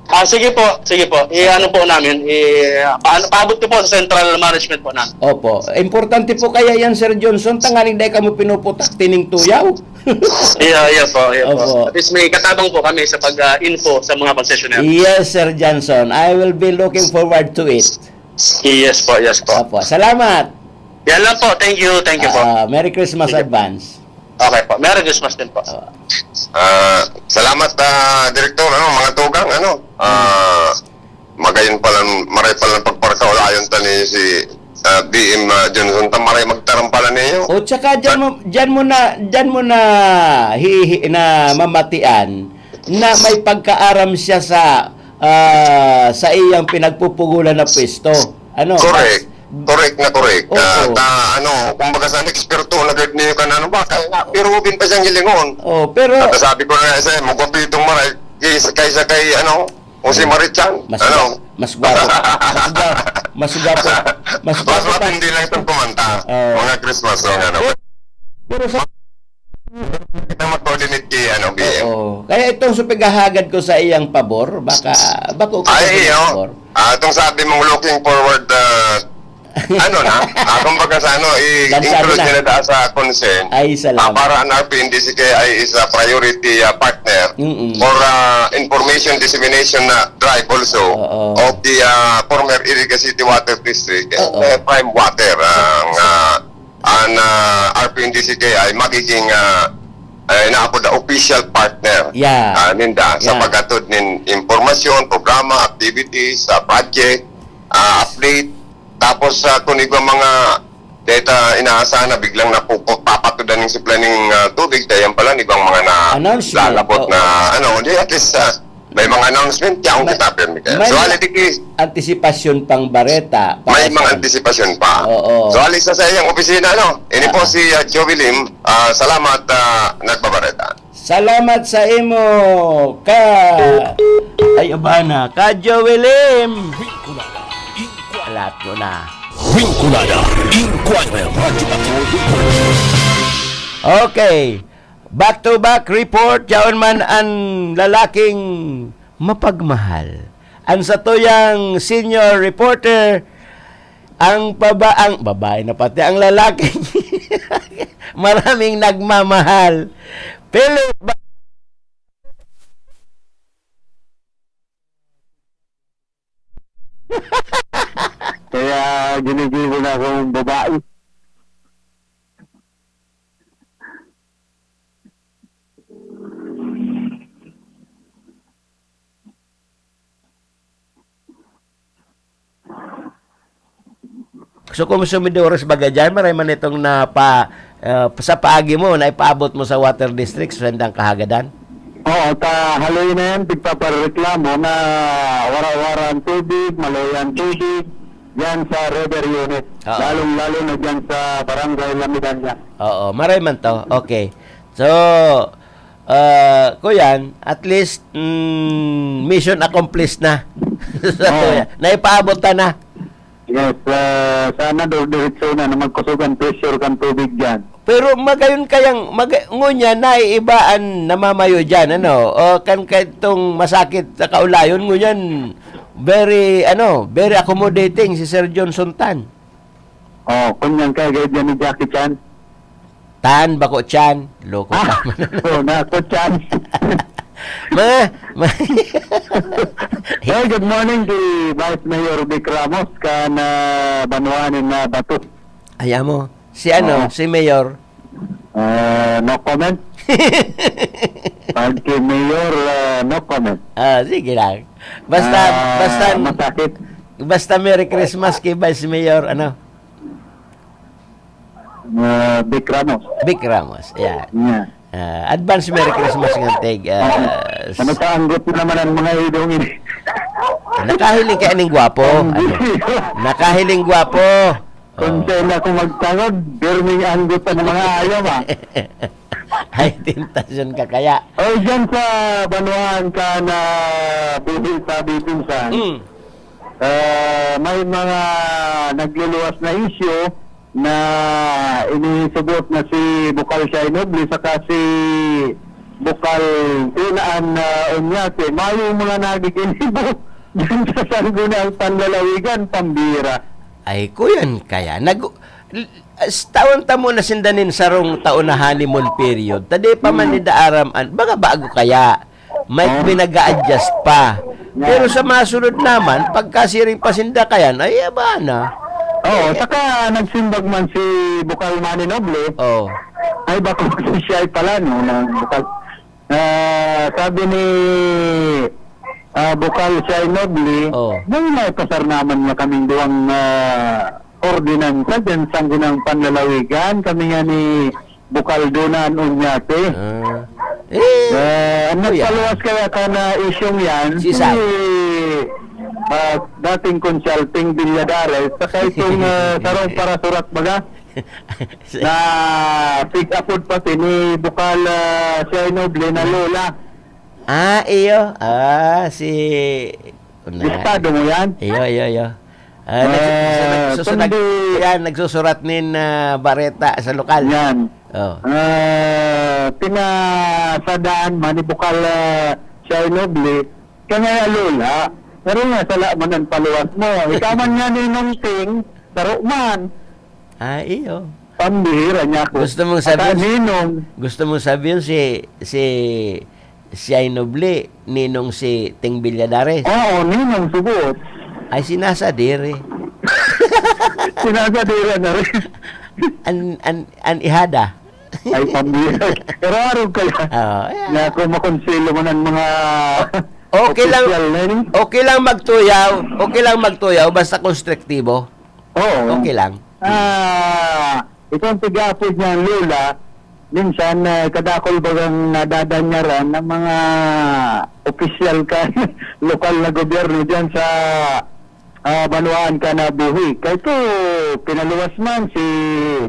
Ah, sige po, sige po. I-ano po namin, i-, paano, paabot ko po sa central management po namin. Opo. Importante po kaya yan, Sir Johnson, tanganing dai kamo pinuputak tining tuyaw. Iya, iya po, iya po. Opo. At least may katabang po kami sa pag, ah, info sa mga concessionaire. Yes, Sir Johnson. I will be looking forward to it. Yes po, yes po. Opo. Salamat. Yan lang po. Thank you, thank you po. Ah, Merry Christmas Sige. advance. Okay po. Merry Christmas din po. Ah. Ah, salamat, ah, Direktor. Ano, mga tugang, ano, ah, magayon pala, maray pala pagparkaulayon ta ni si, ah, B M, ah, Johnson. Ta maray magtaram pala niyo. O, tsaka dyan Sa mo, dyan mo na, dyan mo na hi-, hi-, na mamatian na may pagkaaram siya sa, ah, sa iyang pinagpupugulan na pwesto. Ano? Correct. Correct na correct. Oo. Ah, ta, ano, kumbaga sa eksperto na gad niyo kan ano ba, kaya nga, pero ubin pa siyang hilingon. Oh, pero At sabi ko na sa iyo, magwapitong maray, kaysa, kaysa kay, ano, o si Hmm. Marichan. Mas Ano? gwa-, mas gwapo. Mas gwapo. Mas Mas gwapo pa. matindi lang itong kumanta. Oo. Mga Christmas song, ano. Pero sa Kita mag-coordinate kay, ano, B M. Oo. Kaya itong sa paghahagad ko sa iyang pabor, baka, bako ko Ay, sa iyang iyo. pabor. Ah, itong sabi mong looking forward, ah, Ano na, ah, kumbaga sa ano, i-include na nila sa consent. Ay, salamat. Ah, para ang R P N D C K I is a priority, ah, partner Mm-mm. for, ah, information dissemination na drive also Oo. of the, ah, former Iriga City Water District and, Oo. ah, Prime Water, ang, ah, ang, ah, R P N D C K I magiging, ah, ah, inaapod na official partner, Yeah. ah, ninda sa Yeah. paghatod nin impormasyon, programa, activities, ah, project, ah, update. Tapos, ah, kung igwa mga deta inaasahan na biglang napupu-, papatudan ning supply ning, ah, tubig, dayan pala, igwang mga na Announcement, lalabot oo. na, ano, di at least, ah, may mga announcement, yaon May, kita, pirmi kaya. may So, mga hali, di ki- antisipasyon pang bareta para May mga sa antisipasyon pa. Oo. So, alis na sa iyang opisina, no? Ini po Ah. si, ah, Joey Lim. Ah, salamat, ah, nagbabareta. Salamat sa imo, ka, ay, abana, ka Joey Lim. Rinconada, Inquirer. Alat ko na. Rinconada, Inquirer, Radyo Patrol Report. Okay. Back to back report, yaon man an lalaking mapagmahal. An satuyang senior reporter, ang paba-, ang babae na pati, ang lalaking maraming nagmamahal. Philip Ba- Kaya ginigibo na akong babae. So, kung sumidoros baga dyan, maray man itong napa-, ah, sa paagi mo, na ipaabot mo sa water district, sa sandang kahagadan? Oo, ta haloy na yan, tigpapareklamo na wara-wara ang tubig, maluya ang tubig, yan sa river unit. Oo. Lalong-lalo na dyan sa barangay Lamidanya. Oo, maray man to. Okay. So, ah, kuyan, at least, mm, mission accomplished na. Sa Oo. kuyan, naipaabot ta na. Yes, ah, sana do-, diretso na, na magkusog ang pressure kan tubig dyan. Pero magayon kayang, mag-, ngunyan, naiiba an namamayo dyan, ano? O kan kaitong masakit sa kaulayon, ngunyan, very, ano, very accommodating si Sir Johnson Tan. Oh, kunyan kaya gaya dyan ni Jackie Chan. Tan, bako tiyan. Loko Ah, ka man. so, na, ako, Chan. Mga, mga Well, good morning kay Vice Mayor Vic Ramos kan, ah, banwa nin, ah, Bato. Ay, amo. Si ano, Oo. si Mayor? Ah, no comment. Pag kay Mayor, ah, no comment. Ah, sige lang. Basta, Ah, basta, masakit. basta Merry Christmas kay Vice Mayor, ano? Ah, Vic Ramos. Vic Ramos, yeah. Yeah. Ah, advance Merry Christmas nga, Teg. Ah, Ano s- pa, anggot na naman ang mga ilong ini. Nakahiling ka aning gwapo. Ang Ano? video. Nakahiling gwapo. Oh. Konsena ko magtangod, birming anggot ang mga ayam, ah. Ay, tentasyon ka kaya. Oh, dyan sa banwaan ka na buhi sa Bitinsan. Mm. Ah, may mga nagluluwas na isyu na inisubot na si Bukal Shinoble saka si Bukal Tunaan na Unyate. Mayong mga nagiginibo dyan sa Sangguniang Panlalawigan, pambira. Ay, kuyan kaya. Nag-, l-, s-, tawan ta muna sinda nin sarong taon na honeymoon period. Ta di pa man Mm. nila aram an, baga bago kaya. May Oh. pinag-a-adjust pa. Yeah. Pero sa masunod naman, pagka siring pa sinda kayan, ay, aba na. Oo, saka nagsimbag man si Bukal Manny Noble. Oh. Ay, bako si siya ay pala, no, na Bukal. Ah, sabi ni, ah, Bukal Shinoble, Oh. "May naipasar naman nga kaming duwang, ah, ordinansa dyan sa Sangguniang Panlalawigan. Kami nga ni Bukal Dunan Unyate." Ah. Eh, Ah, ang kuya. nagpaluwas kaya ka na isyung yan, Si si, Sai. ah, dating Consulting Villadares, saka itong, ah, sarong parasurat baga, Si na fake apod pati ni Bukal, ah, Shinoble na Hmm. lola. Ah, iyo. Ah, si, na Listado mo yan? Iyo, iyo, iyo. Ah, nagsu-, Ah, nagsusulat, kundi yan, nagsusurat nin, ah, bareta sa lokal. Yan. Oh. Ah, pinasadaan man ni Bukal, ah, Shinoble, kaya nga, Lola, pero nga, sala man ang paluwas mo. Ikaw man nga ni Nongting, Saro man. Ah, iyo. Pambihira niya ako. Gusto mong Ata sabihin, ninong. Gusto mong sabihin si, si, si Ay Noble, ninong si Ting Villadares? Oo, ninong sugot. Ay, sinasadiri. Sinasadiri na rin. An, an, an ihada? Ay, pambihira. Pero arog kaya. Oo, yeah. Na kung makonselo man ang mga Okay lang, opisyal na yun. Okay lang magtuyaw. Okay lang magtuyaw, basta konstruktibo. Oo. Okay lang. Ah, itong tiga-apod niya, ang lola, minsan, eh, kadakol bagang nadadanyaran ng mga opisyal kan lokal na gobyerno diyan sa, ah, banwaan kan nabuhi. Kaya ito, pinaluwas man si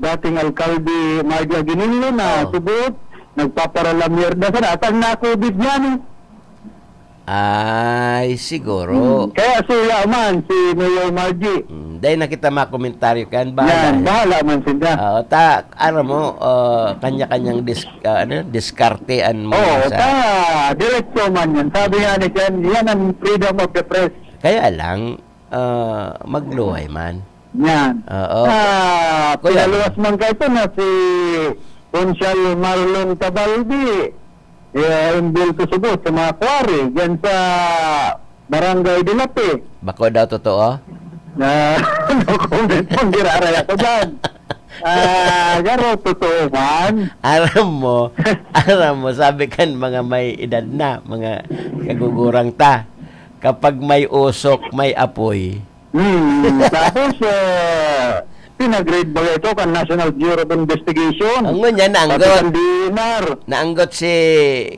dating alkalde Margie Aguinaldo na Oh. sugot, nagpaparalamyerda sana. Atang na-COVID niya, no? Ay, siguro. Hmm, kaya suya man si Mayor Margie. Hmm, dahil nakita mga komentaryo kan, bahala Yan, na. Bahala man sila. Oo, ta, alam mo, ah, kanya-kanyang dis-, ah, ano, diskarte ang mga Oo, sa ta, diretso man yan. Sabi nga ni Ken, yan ang freedom of the press. Kaya lang, ah, magluhay man. Yan. Oo. Ah, Kuya. Pinaluwas man kayo na si Konsehal Marlon Tabaldi. Eh, imbulto sugot sa mga quarry, dyan sa Barangay Dilapi. Bako daw totoo? Na, no comment, kung giraray ako dyan. Ah, garo, totoo man. Aram mo, aram mo, sabi kan mga may edad na, mga kagugurang ta, kapag may usok, may apoy. Hmm, tapos, eh, pinagrade ba ito kan National Bureau of Investigation? Ang ngunyan, naanggot. Pati kan D N R. Naanggot si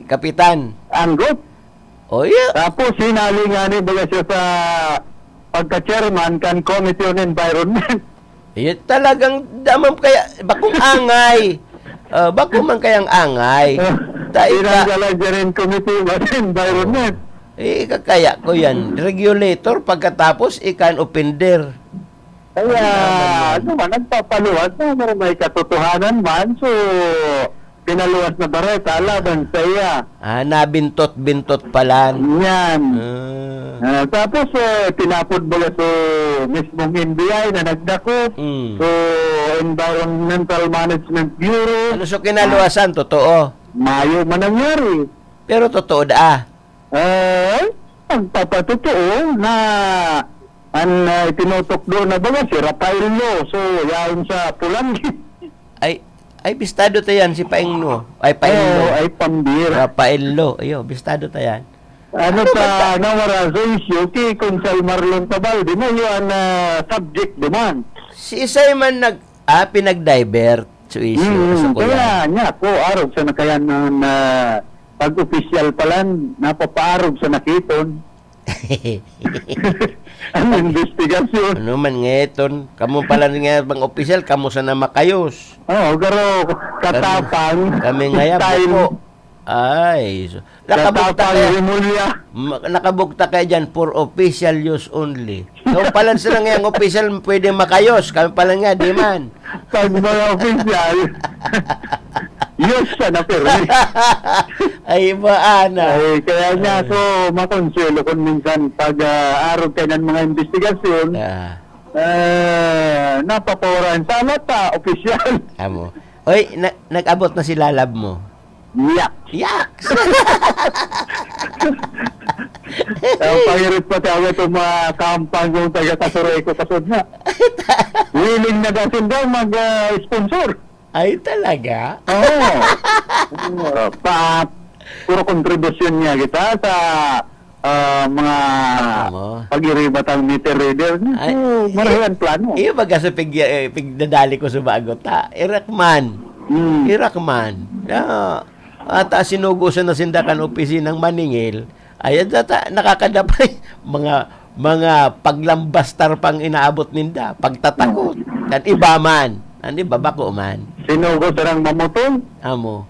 Kapitan. Anggot. Oh, yeah. Tapos, hinali nga ni baga siya sa pagka-chairman kan Committee on Environment. Eh, talagang damang kaya, bakong angay. Ah, bako man kayang angay. Ta ika- Tinanggalan siya rin committee on environment. Eh, ika kaya ko yan. Regulator, pagkatapos, ikan offender. Kaya, Ang naman. ano man, nagpapaluwas na may katotohanan man. So, pinaluwas na bareta laban sa iya. Ah, nabintot-bintot palan. Yan. Ah. Ah, tapos, eh, tinapod baga so mismong N B I na nagdakop. Mm. So, Environmental Management Bureau. Ano so kinaluwasan? Ah. Totoo? Mayo man nangyari. Pero totoo da, ah. Eh, nagpapatotoo na an, ah, itinutukdo na baga si Rafael Lo. So, yaon sa Pulangi. Ay, ay, bistado ta yan, si Paeng Lo. Ay, Paeng Lo. Oo, ay, pambira. Rafael Lo. Iyo, bistado ta yan. Ano Ano ta, ba ta- nawara sa isyu, ki Konsehal Marlon Tabaldi, na yun, ah, subject naman. Si Isay man nag-, ah, pinag-divert sa isyu, Mm, sa kuya. Kaya niya, ako, arog sa nakayan ng, ah, pag-opisyal pa lang, napapaarog sa nakiton. Ang investigasyon. Ano man nga iton? Kamo pala nga mga opisyal, kamo sana makayos. Oo, pero katapang, Kami, kami nga yan, style. Buko. Ay, so, nakabugtak Katapang, kaya, rimulya. Ma-, nakabugtak kaya dyan, for official use only. So, pala sila nga yung official, pwede makayos. Kami pala nga, di man. Pag mga opisyal, yun siya na pirmi. Ay, iba, ana. Ay, kaya nga Ay. ako, makonselo kung minsan pag, ah, arog kayo ng mga investigasyon, Ah. ah, napapawaran. Sana ta, opisyal. Amo. Oy, na-, nag-abot na si lalab mo. Yak! Yak! Ang pangirit pa tayo itong mga kampang yung taga Kasuray ko kasod na. Willing na daw sila mag, ah, sponsor. Ay, talaga? Oo. Oo. Pa, puro kontribusyon niya kita sa, ah, mga Ano? pag-iribat ang meter reader. Ay, So, marahay ang plano. Iyo baga sa pig-, eh, pigdadali ko sa bago ta. Irakman. Hmm. Irakman. Ya, ata sinugo sa nasinda kan opisinang maningil. Ayan, tata, nakakadapay. Mga, mga paglambastar pang inaabot ninda. Pagtatakot. Kan iba man. An iba, bako man. Sinugo sarang mamutol? Amo.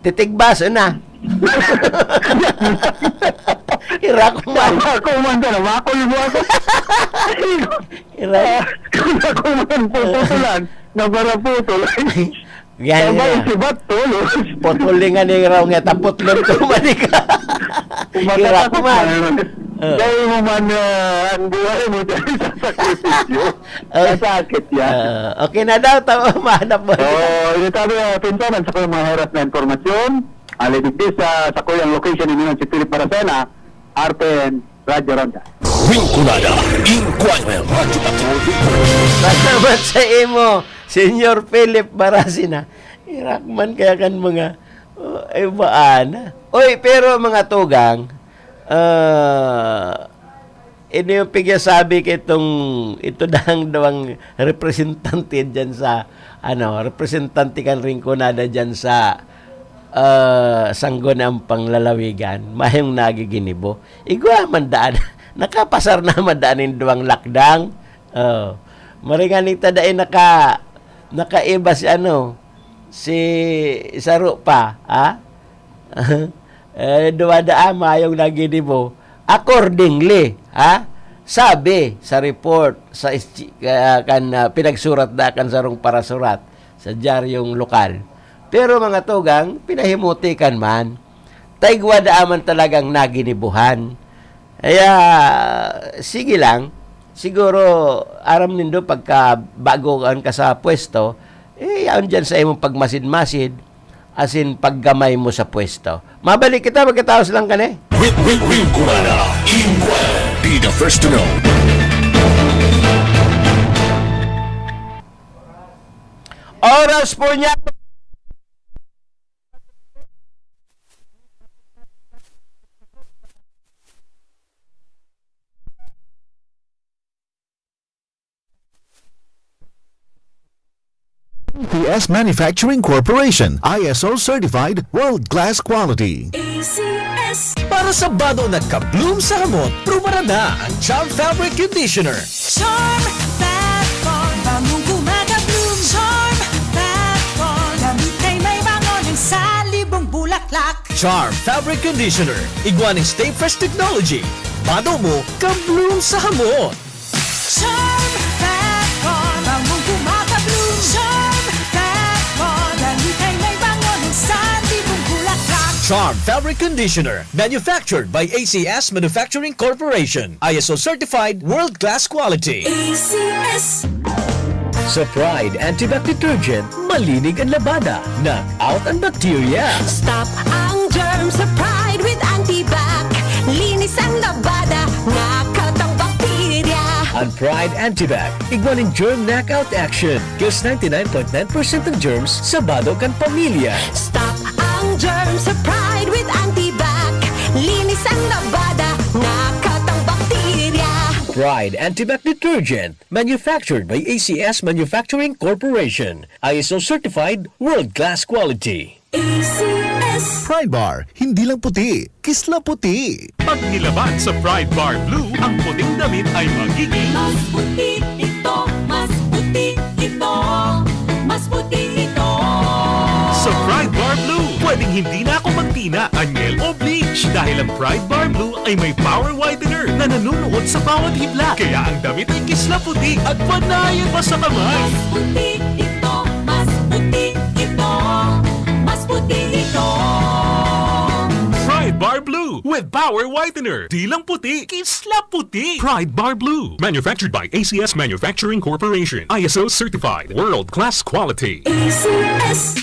Titigbas, na. Irak man. Ako man ka na, makul mo ako. Irak. Ako man puputulan, nabaraputol. Yan, Sabay yan. si Bat, tulos. Putulingan ni raw nga, tapot lang tumalik. Irak Umatakot man. na naman. Oo. Dahil mo man, ah, ang buhay mo dahil sa sakripisyo. Oh. Nasakit yan. Oo. Okay na daw, tama, mahanap mo. Oo, yun sabi nga, pinsan, ang sakong mga herat na impormasyon, aliligdi sa sakuyang location ni Ninong si Philip Baracena, R P N, Radyo Ronda. Rinconada, Inquirer, Radyo Patrol, Salamat sa imo, Senyor Philip Baracena. Irak man kaya kan mga, oh, ay, baan na. Oy, pero mga tugang, ah, ini yung pigyasabi kitong, ito dang duwang representante dyan sa, ano, representante kan Rinconada dyan sa, ah, Sangguniang Panglalawigan. Mayong nagiginibo. Igwa man daan. Nakapasar na man daan nin duwang lakdang. Oh. Maringan nin tada ay naka-, nakaiba si ano, si saro pa, ha? Eh, duwa-duwa, mayong naginibo. Accordingly, ha? Sabi sa report, sa isti-, ah, kan, ah, pinagsurat na kan sarong parasurat sa dyaryong lokal. Pero mga tugang, pinahimuti kan man. Ta igwa daa man talagang naginibuhan. Kaya, sige lang. Siguro, aram nindo, pagka bago ka sa pwesto, eh, yaon dyan sa imong pagmasid-masid, asin paggamay mo sa pwesto. Mabalik kita pagkatapos lang kani. Wi-, wi-, Wi-, Wi-, Inquirer. Be the first to know. Oras po niya. P S Manufacturing Corporation, I S O certified, world class quality. A C S. Para sa bado na ka-bloom sa hamot, prubarada ang Charm Fabric Conditioner. Charm Fat Bond, bangong gumagabloom. Charm Fat Bond, damit ay may bango ng salibong bulaklak. Charm Fabric Conditioner, igwa nin Stay Fresh Technology. Bado mo, ka-bloom sa hamot. Charm Fat Bond, bangong gumagabloom. Charm Fat Bond, damit ay may bango ng salibong bulaklak. Charm Fabric Conditioner, manufactured by A C S Manufacturing Corporation. I S O certified, world-class quality. A C S. Sa Pride Antibac Detergent, malinig an labada, knock out an bacteria. Stop ang germ sa Pride with Antibac. Linis ang labada, knock out ang bakterya. An Pride Antibac, igwa nin germ knockout action. Kills ninety-nine point nine percent ng germs sa bado kan pamilya. Stop ang germ sa Pride with Antibac. Linis ang labada, knock out ang bakterya. Pride Antibac Detergent, manufactured by A C S Manufacturing Corporation. I S O certified, world-class quality. A C S. Pride Bar, hindi lang puti, kisla puti. Pag nilaban sa Pride Bar Blue, ang puting damit ay magiging mas puti ito, mas puti ito, mas puti ito. Sa Pride Bar Blue, pwedeng hindi na ako magtina, anyel o bleach dahil ang Pride Bar Blue ay may power whitener na nanunuot sa bawat hibla. Kaya ang damit ay kisla puti at panayan pa sa kamay. Mas puti ito, mas puti ito, mas puti ito. Pride Bar Blue with Power Whitener. Di lang puti, kisla puti. Pride Bar Blue. Manufactured by A C S Manufacturing Corporation. I S O certified. World class quality. A C S.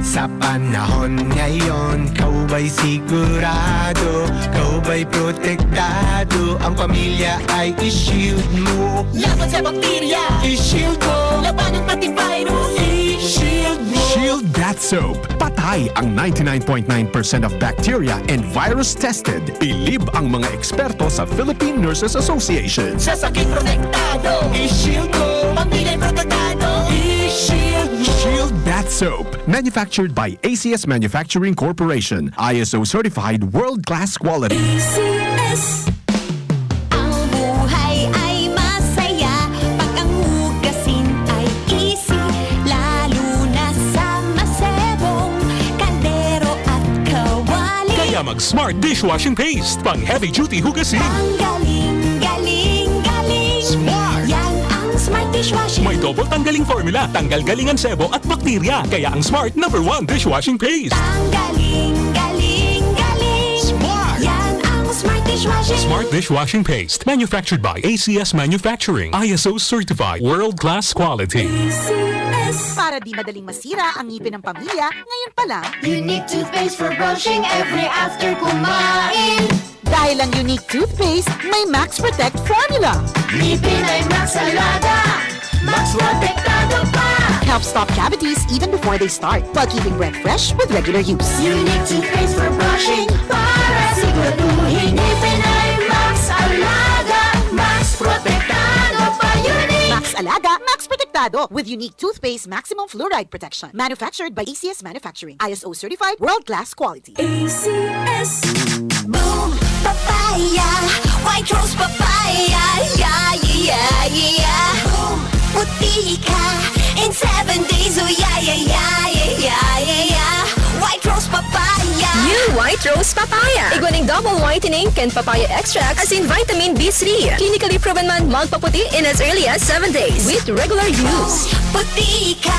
Sa panahon ngayon, ikaw ba'y sigurado? Ikaw ba'y protektado? Ang pamilya ay i-shield mo. Laban sa bakterya, i-shield mo. Labanan pati virus, i-shield mo. Shield Bath Soap. Patay ang ninety-nine point nine percent of bacteria and virus tested. Bilib ang mga eksperto sa Philippine Nurses Association. Sa sakit protektado, i-shield mo. Pamilya protektado, i-shield mo. Shield Bath Soap. Manufactured by A C S Manufacturing Corporation. I S O certified, world-class quality. A C S. Ang buhay ay masaya pag ang hugasin ay easy, lalo na sa masebong kaldero at kawali. Kaya mag Smart Dishwashing Paste, pang heavy duty hugasin. Ang galing, galing, galing. Smart! Yan ang Smart Dishwashing. May double tanggaling formula, tanggal galing ang sebo at bakterya. Kaya ang Smart number one dishwashing paste. Tanggaling, galing, galing. Smart! Yan ang Smart Smart dishwashing paste, manufactured by A C S Manufacturing, I S O certified, world-class quality. Para di madaling masira ang ngipin ng pamilya, ngayon pa lang. Unique toothpaste for brushing every after kumain. Dahil ang Unique Toothpaste may Max Protect Formula. Ngipin ay Max Alaga, Max Protektado pa. Helps stop cavities even before they start, while keeping breath fresh with regular use. Unique Toothpaste for brushing, para siguraduhin ngipin ay Max Alaga, Max Protektado pa. Unique! Max Alaga, Max Protektado, with Unique Toothpaste Maximum Fluoride Protection. Manufactured by A C S Manufacturing. I S O certified, world-class quality. A C S. Boom Papaya, White Rose Papaya, yeah, yeah, yeah, yeah. Boom, puti ka in seven days, oh yeah, yeah, yeah, yeah, yeah, yeah, yeah. White Rose Papaya. New White Rose Papaya. Igwa ning double whitening kan papaya extract asin vitamin B three. Clinically proven man magpaputi in as early as seven days with regular use. Puti ka,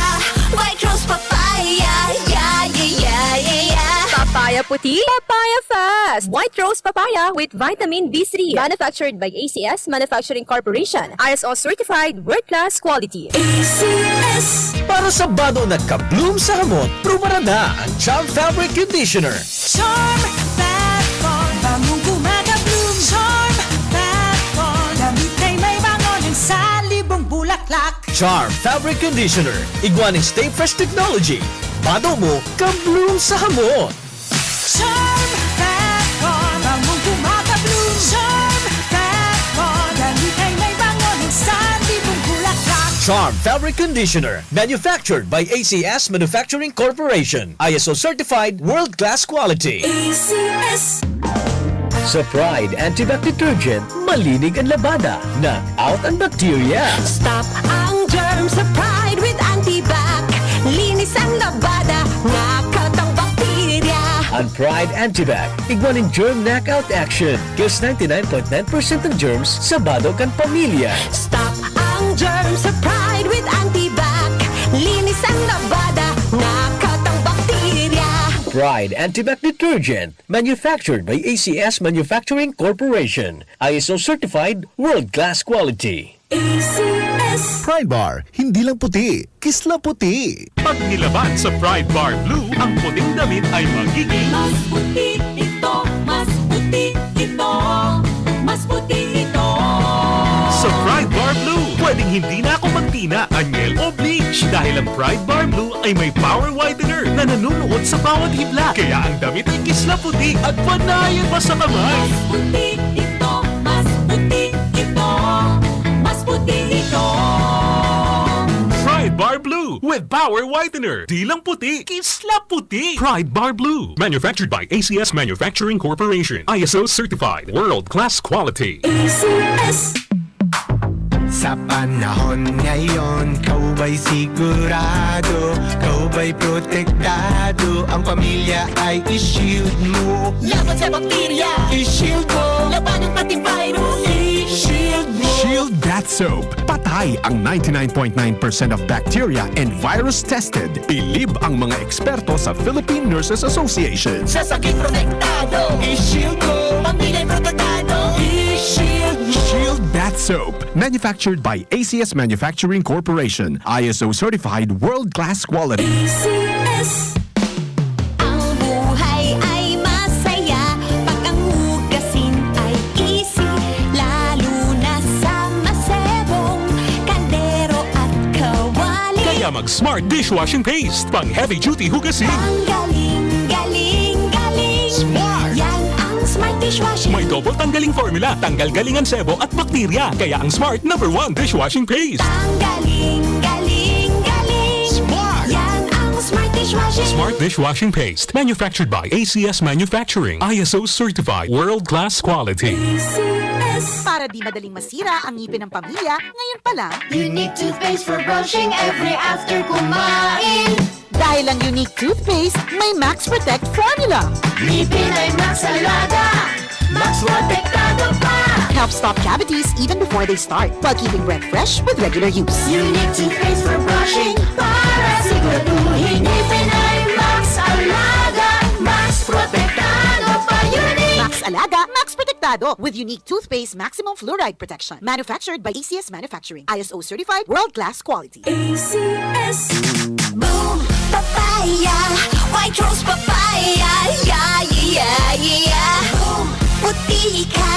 White Rose Papaya, yeah, yeah, yeah, yeah, yeah. Papaya puti, papaya fast. White Rose Papaya with vitamin B three. Manufactured by A C S Manufacturing Corporation. I S O certified, world-class quality. A C S. Para sa bado na ka-bloom sa hamot, prubarada ang Charm Fabric Conditioner. Charm Fat Bond, bangong gumagabloom. Charm Fat Bond, damit ay may bango ng salibong bulaklak. Charm Fabric Conditioner, igwa ning Stay Fresh Technology. Bado mo, ka-bloom sa hamot. Charm Fat Bond, bangong gumagabloom. Charm Fat Bond, damit ay may bango ng salibong bulaklak. Charm Fabric Conditioner, manufactured by A C S Manufacturing Corporation. I S O certified, world-class quality. A C S. Sa Pride Antibac Detergent, malinig ang labada, knock out ang bakterya. Stop ang germs sa Pride with Antibac. Linis ang labada, knock out ang bakterya. Ang Pride Antibac, igwa nin germ knockout action. Kills ninety-nine point nine percent ng germs sa bado kan pamilya. Stop ang germs sa Pride with Antibac. Linis ang labada, knock out ang bakterya. Pride Antibac Detergent, manufactured by A C S Manufacturing Corporation. I S O certified, world-class quality. A C S. Pride Bar, hindi lang puti, kisla puti. Pag nilaban sa Pride Bar Blue, ang puting damit ay magiging Mas puti ito, mas puti ito, mas puti ito. Sa Pride Bar Blue, pwedeng hindi na ako magtina, anyel o bleach dahil ang Pride Bar Blue ay may power whitener na nanunuot sa bawat hibla. Kaya ang damit ay kisla puti at panayan pa sa kamay. Mas puti ito, mas puti ito, mas puti ito. Pride Bar Blue with power whitener. Di lang puti, kisla puti. Pride Bar Blue. Manufactured by A C S Manufacturing Corporation. I S O certified. World class quality. A C S. Sa panahon ngayon, ikaw ba'y sigurado? Ikaw ba'y protektado? Ang pamilya ay i-shield mo. Laban sa bakterya, i-shield mo. Labanan pati virus, i-shield mo. Shield Bath Soap. Patay ang ninety-nine point nine percent of bacteria and virus tested. Bilib ang mga eksperto sa Philippine Nurses Association. Sa sakit protektado, i-shield mo. Pamilya protektado, i-shield mo. Shield Bath Soap. Manufactured by A C S Manufacturing Corporation. I S O certified world-class quality. A C S. Ang buhay ay masaya pag ang hugasin ay easy, lalo na sa masebong kaldero at kawali. Kaya mag Smart Dishwashing Paste, pang heavy duty hugasin. Ang galing, galing, galing. Smart! Yan ang Smart Dishwashing. May double tanggaling formula, tanggal galing ang sebo at bakterya. Kaya ang Smart number one dishwashing paste. Ang galing, galing, galing. Smart! Yan ang Smart Dishwashing. Smart Dishwashing Paste, manufactured by A C S Manufacturing, I S O certified, world class quality. A C S. Para di madaling masira ang ngipin ng pamilya, ngayon pa lang. Unique toothpaste for brushing every after kumain. Dahil ang Unique Toothpaste may Max Protect Formula. Ngipin ay Max Alaga, Max Protektado pa. Helps stop cavities even before they start, while keeping breath fresh with regular use. Unique Toothpaste for brushing, para siguraduhin ngipin ay Max Alaga, Max Protektado pa. Unique! Max Alaga, Max Protektado. protektado with unique toothpaste maximum fluoride protection. Manufactured by A C S Manufacturing. I S O certified, world-class quality. A C S. Boom Papaya, White Rose Papaya, yeah, yeah, yeah, yeah. Boom, puti ka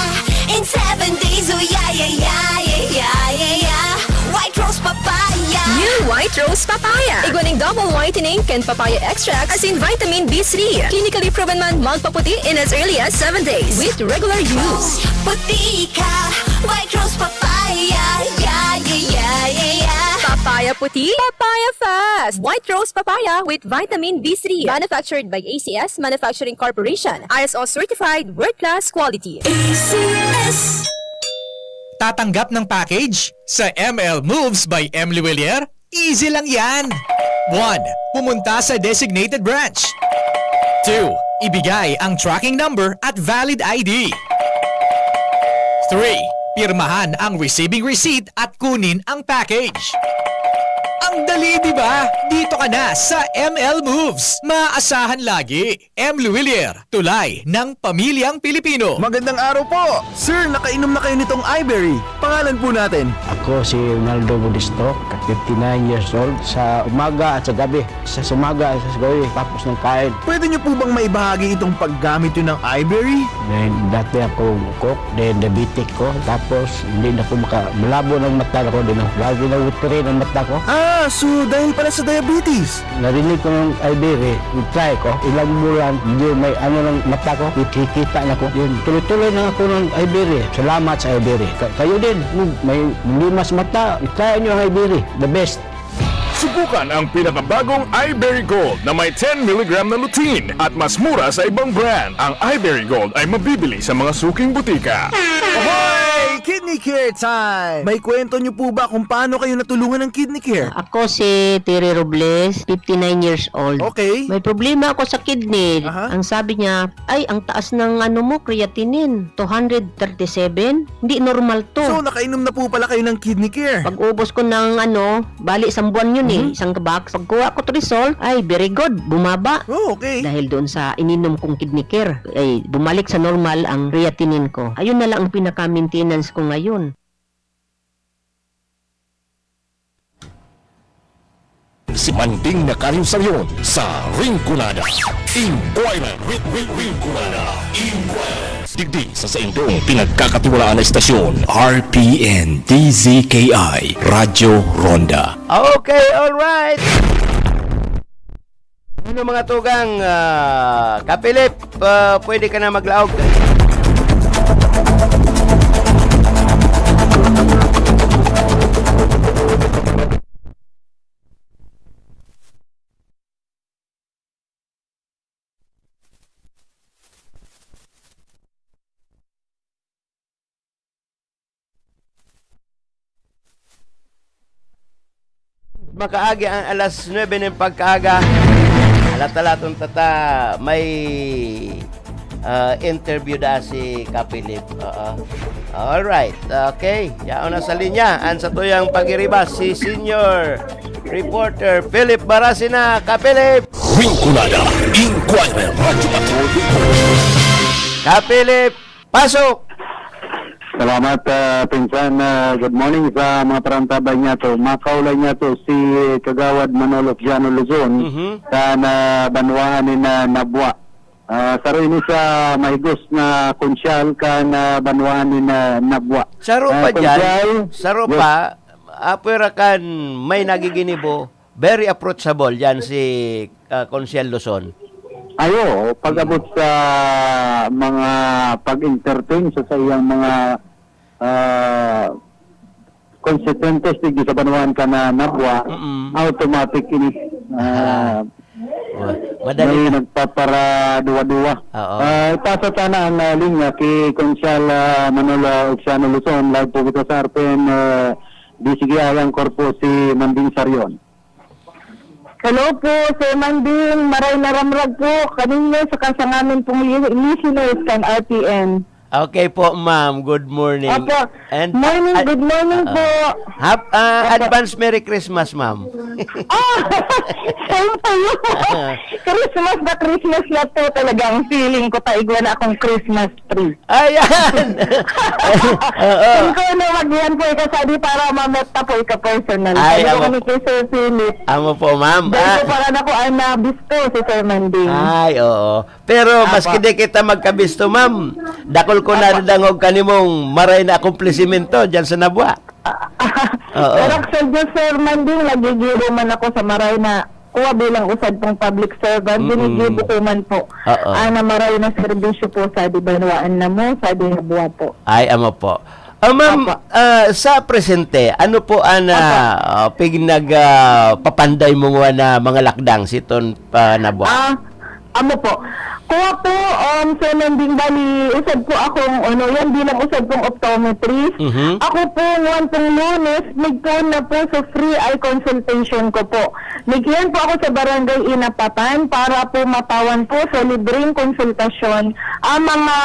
in seven days, oh yeah, yeah, yeah, yeah, yeah, yeah, yeah. White Rose Papaya. New White Rose Papaya. Igwa nin double whitening kan papaya extract asin vitamin B three. Clinically proven man magpaputi in as early as seven days with regular use. Puti ka, White Rose Papaya, yeah, yeah, yeah, yeah, yeah. Papaya puti, papaya fast. White Rose Papaya with vitamin B three. Manufactured by A C S Manufacturing Corporation. I S O certified, world-class quality. A C S. Tatanggap ng package? Sa M L Moves by Emily Willier? Easy lang yan! One, pumunta sa designated branch. Two, ibigay ang tracking number at valid I D. Three, pirmahan ang receiving receipt at kunin ang package. Ang dali, di ba? Dito ka na sa M L Moves. Maasahan lagi. M. Luwilier, tulay ng pamilyang Pilipino. Magandang araw po! Sir, nakainom na kayo nitong Iberry? Pangalan po natin. Ako si Ronaldo Modesto, fifty-nine years old. Sa umaga at sa gabi, sa umaga at sa gabi, tapos ng kain. Pwede niyo po bang maibahagi itong paggamit niyo ng Iberry? Dahil dati ako cook, then diabetic ko, tapos hindi na ko maka-, malabo ng mata ko, din ako, lagi na watery ng mata ko. Ah, so dahil pala sa diabetes? Narinig ko ng Iberry, i-try ko, ilang bulan, hindi may ano ng mata ko, kikita na ko. Yun, tuloy-tuloy na ako ng Iberry. Salamat sa Iberry. Ka-, kayo din, kung may limas mata, i-try nyo ang Iberry. The best. Subukan ang pinakabagong Iberry Gold na may ten milligram na lutein at mas mura sa ibang brand. Ang Iberry Gold ay mabibili sa mga suking butika. Hoy! Kidney Care Time! May kwento nyo po ba kung paano kayo natulungan ng Kidney Care? Ako si Terry Robles, fifty-nine years old. Okay. May problema ako sa kidney. Aha. Ang sabi niya, "Ay, ang taas ng ano mo, creatinine, two hundred thirty-seven. Hindi normal to." So, nakainom na po pala kayo ng Kidney Care? Pag-ubos ko ng ano, bali, isang buwan yun eh, Mhm. isang box. Pagkuha ko to result, ay, very good, bumaba. Oh, okay. Dahil doon sa ininom kong Kidney Care, ay, bumalik sa normal ang creatinine ko. Ayun na lang ang pinaka-maintenance ko ngayon. Si Manding Nakaryo Saryon sa Rinconada. Inquirer. Rin-, Rin-, Rinconada. Inquirer. Digdi sa saindong pinagkakatiwalaan na istasyon, R P N D Z K I, Radyo Ronda. Okay, alright. Ano, mga tugang, ah, Kapilip, ah, pwede ka na maglaog. Makaagi ang alas nuebe nin pagkaaga. Alatalaton tata, may, ah, interview da si Kapilip. Oo. Alright. Okay. Yaon na sa linya. Ang satuyang pagiriba, si Senior Reporter Philip Barasina. Kapilip! Rinconada, Inquirer, Radyo Patrol. Kapilip! Pasok! Salamat, ah, Pinsan. Ah, good morning sa mga parantabay niya to. Makaulay niya to si Kagawad Manolo Fiano Luzon Mhm. sa na banwaan ni na Nabua. Ah, saro ini sa mahigos na konsyal kan, ah, banwaan ni na Nabua. Saro Ah, pa dyan, konsyal, saro yes. pa, apwera kan may nagiginibo, very approachable yan si, ah, Konsyal Luzon. Ayo, pag-abot sa mga pag-entertain sa, sa iyang mga, ah, constituentes digdi sa banwaan kan Nabua, Mm-mm. automatic ini. Ah, Ah. Wa-, madali may na. nagpaparaduwa-duwa. Oo. Ah, ipasa sana ang, ah, linya ki Konsyal, ah, Manolo Oxiano Luzon. Live po kita sa R P N, ah, D Z K I, ang korpo si Manding Sarion. Hello po, Sir Manding. Maray na ramrag po kaninyo saka sa ngamin pong li-, listeners kan R P N. Okay po, ma'am. Good morning. Opo. And Morning, ad-, good morning ah, po. hap-, ah, Opo. advance Merry Christmas, ma'am. Ah, same to you. Christmas na Christmas na po talaga ang feeling ko, ta igwa na akong Christmas tree. Ayan! Oo. Kung ko na mag-iyan po, ika sabi para mameta po, ika personal. Ay, Sabi ko amo kami po. kay Sir Philip. Amo po, ma'am. Dahil Ah. ko para na ko, ah, nabisto si Sir Manding. Ay, oo. Pero Apo. maski di kita magkabisto, ma'am, dakul ko Apo. nadadangog kanimong maray na akomplisimento dyan sa Nabua. Oo. Pero actually, Sir Manding, nagigibo man ako sa maray na kuha bilang usad pong public servant, Mm-mm. ginigibo ko man po. Oo. Ah, na maray na serbisyo po sa di banwaan na mo, sa di Nabua po. Ay, amo po. Ah, ma'am, Apo. ah, sa presente, ano po ang, Apo. ah, ah, pig-, nag, ah, papanday mo nga na mga lakdang siton pa Nabua? Ah, amo po. Kuha po, um, Sir Nanding, bali, usad po akong, ano, yan bilang usad pong optometrist. Mhm. Ako po, ngwan pong Lunes, nagpoon na po sa free eye consultation ko po. Nagkiyan po ako sa Barangay Inapatan para po matawan po sa libreng konsultasyon ang mga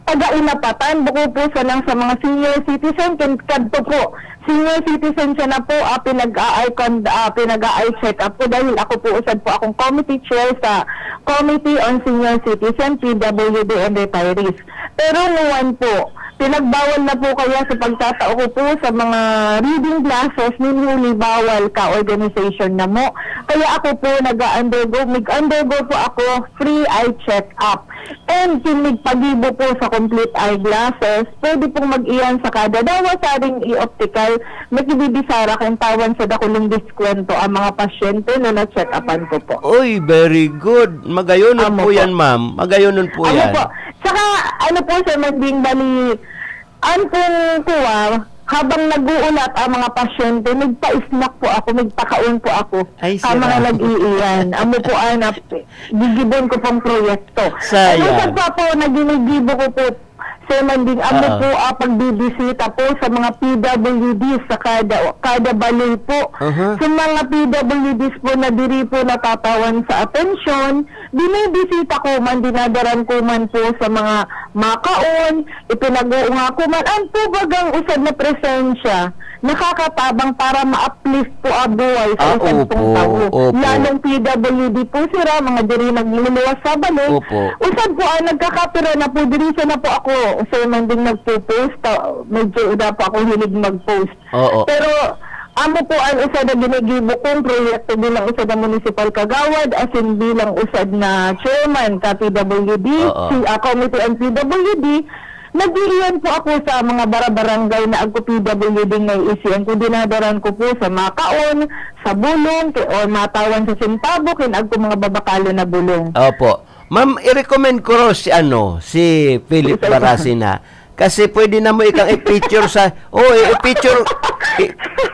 taga-Inapatan, bukod po sa lang sa mga senior citizen, kin-, kadto po. Senior citizen siya na po, ah, pinag-a-eye con-, ah, pinag-a-eye check-up ko dahil ako po usad po akong committee chair sa Committee on Senior Citizen, P W D and Retirees. Pero nguwan po, pinagbawal na po kaya sa pagtatao ko po sa mga reading glasses, nin huli bawal ka organization na mo. Kaya ako po nag-undergo, mag-undergo po ako free eye check-up. And kung nagpagibo po sa complete eyeglasses, pwede pong mag-iyan sa kada dawa saring i-optical, makibibisara kung tawan sa dakulong diskwento ang mga pasyente na na-check-upan ko po. Oy, very good. Magayonon Amo po po. yan, ma'am. Magayonon po Amo yan. po. Saka, ano po, Sir Manding, bali, An kung kuwa, habang nag-uulat ang mga pasyente, nagpa-snack po ako, nagpakaon po ako Ay, sa mga sira. nag-iiyan. Amo po ang nap-, gigibon ko pong proyekto. Sayang. Ano sa pa po na ginigibo ko po, Sir Manding, amo Oo. po ang pagbibisita po sa mga P W D sa kada, kada balay po. Aha. Sa mga P W Ds po na diri po natatawan sa atensyon, Binibisita ko man, dinadaran ko man po sa mga makaon, ipinag-uunga ko man. An po bagang usad na presensya, nakakatabang para ma-uplift po ang buhay sa Ah, usad pong opo, tawo. opo. Lalong P W D po sira, mga diri nagluluwas sa balay. Opo. Usad po, ah, nagkakapira na po, diri sa na po ako, Sir Manding, nagpo-post. Ta-, medyo wala pa ako hilig mag-post. Oo. Pero amo po an usa na ginigibo kong proyekto bilang usa na municipal kagawad, asin bilang usad na chairman ka P W D, Oo. si, ah, Committee on P W D, nag-iiyan po ako sa mga barabarangay na agko P W D nga isiyan ko, dinadaran ko po sa makaon, sa bulong, ki-, o matawan sa sentabo, kin agko mga babakalon na bulong. Opo. Ma'am, i-recommend ko raw si ano, si Philip Isa-isa. Barasina. Kasi pwede na mo ikang i-feature sa, oh, i-, i-feature, i-,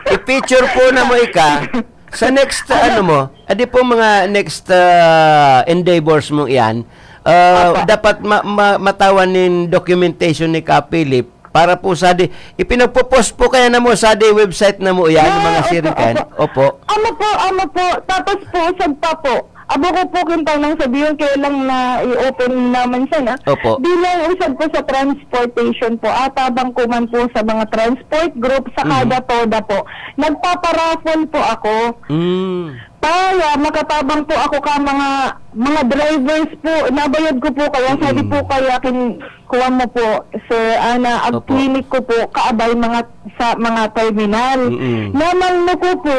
i-feature po na mo ika sa next, ano mo, adi po mga next, ah, endeavors mong iyan. Ah, Apa. dapat ma-, ma-, matawan nin documentation ni Ka Philip para po sa di, ipinagpo-post po kaya na mo sa di website na mo iyan, Ah, mga opo, sirikan. opo. Opo. Amo po, amo po. Tapos po, usag pa po. Abo ko po kinta nang sabihin, kaya lang na i-open naman siya na. Opo. Bilang usag po sa transportation po, atabang ko man po sa mga transport group sa Mhm. kada toda po. Nagpaparaffle po ako. Mm. Para makatabang po ako ka mga, mga drivers po. Nabayad ko po kaya, sabi Mm. po kaya kin-, kuwan mo po, Sir Ana, ag Opo. clinic ko po, kaabay mga, sa mga terminal. Mm-mm. Namang ko po,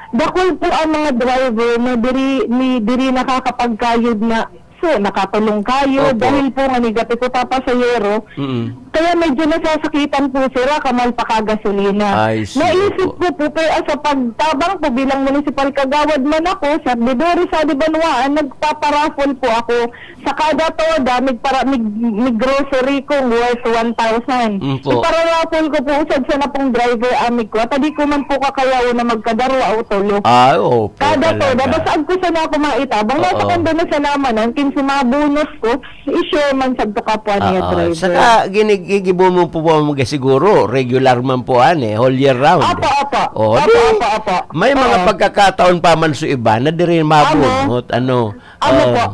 dakul po ang mga driver na diri, ni, diri nakakapagkayod na, so, nakatulong kayo, Opo. dahil po nga ni gati ko papasahero, Mm-mm. kaya medyo nasasakitan po sila, kamal pa kagasolina. I see, Naisip opo. ko po, kaya sa pagtabang po bilang municipal kagawad man ako, sa Bidori sa Dibanwaan, nagpaparaffle po ako Sa kada toda, mig para-, mig, mig grocery ko worth one thousand. Mm po. Ipararaffle ko po usag sa napong driver, amig ko. At di ko man po kakayaw na magkadarwa o tulo. Ah, opo, Kada talaga. toda, basta agko sana ako maitabang. Nasa Oo. kanda na sa naman, ang kinsa mga bonus ko, i-share man sa kapwa niya Oo. driver. Saka, ginigibo mo po po mga siguro, regular man po, an, eh, all year round. Apo, apo. Oh, Apo, di, apo, apo. may mga Oo. pagkakataon pa man sa iba na diri Amo. mabunot, ano. Amo Oo. po.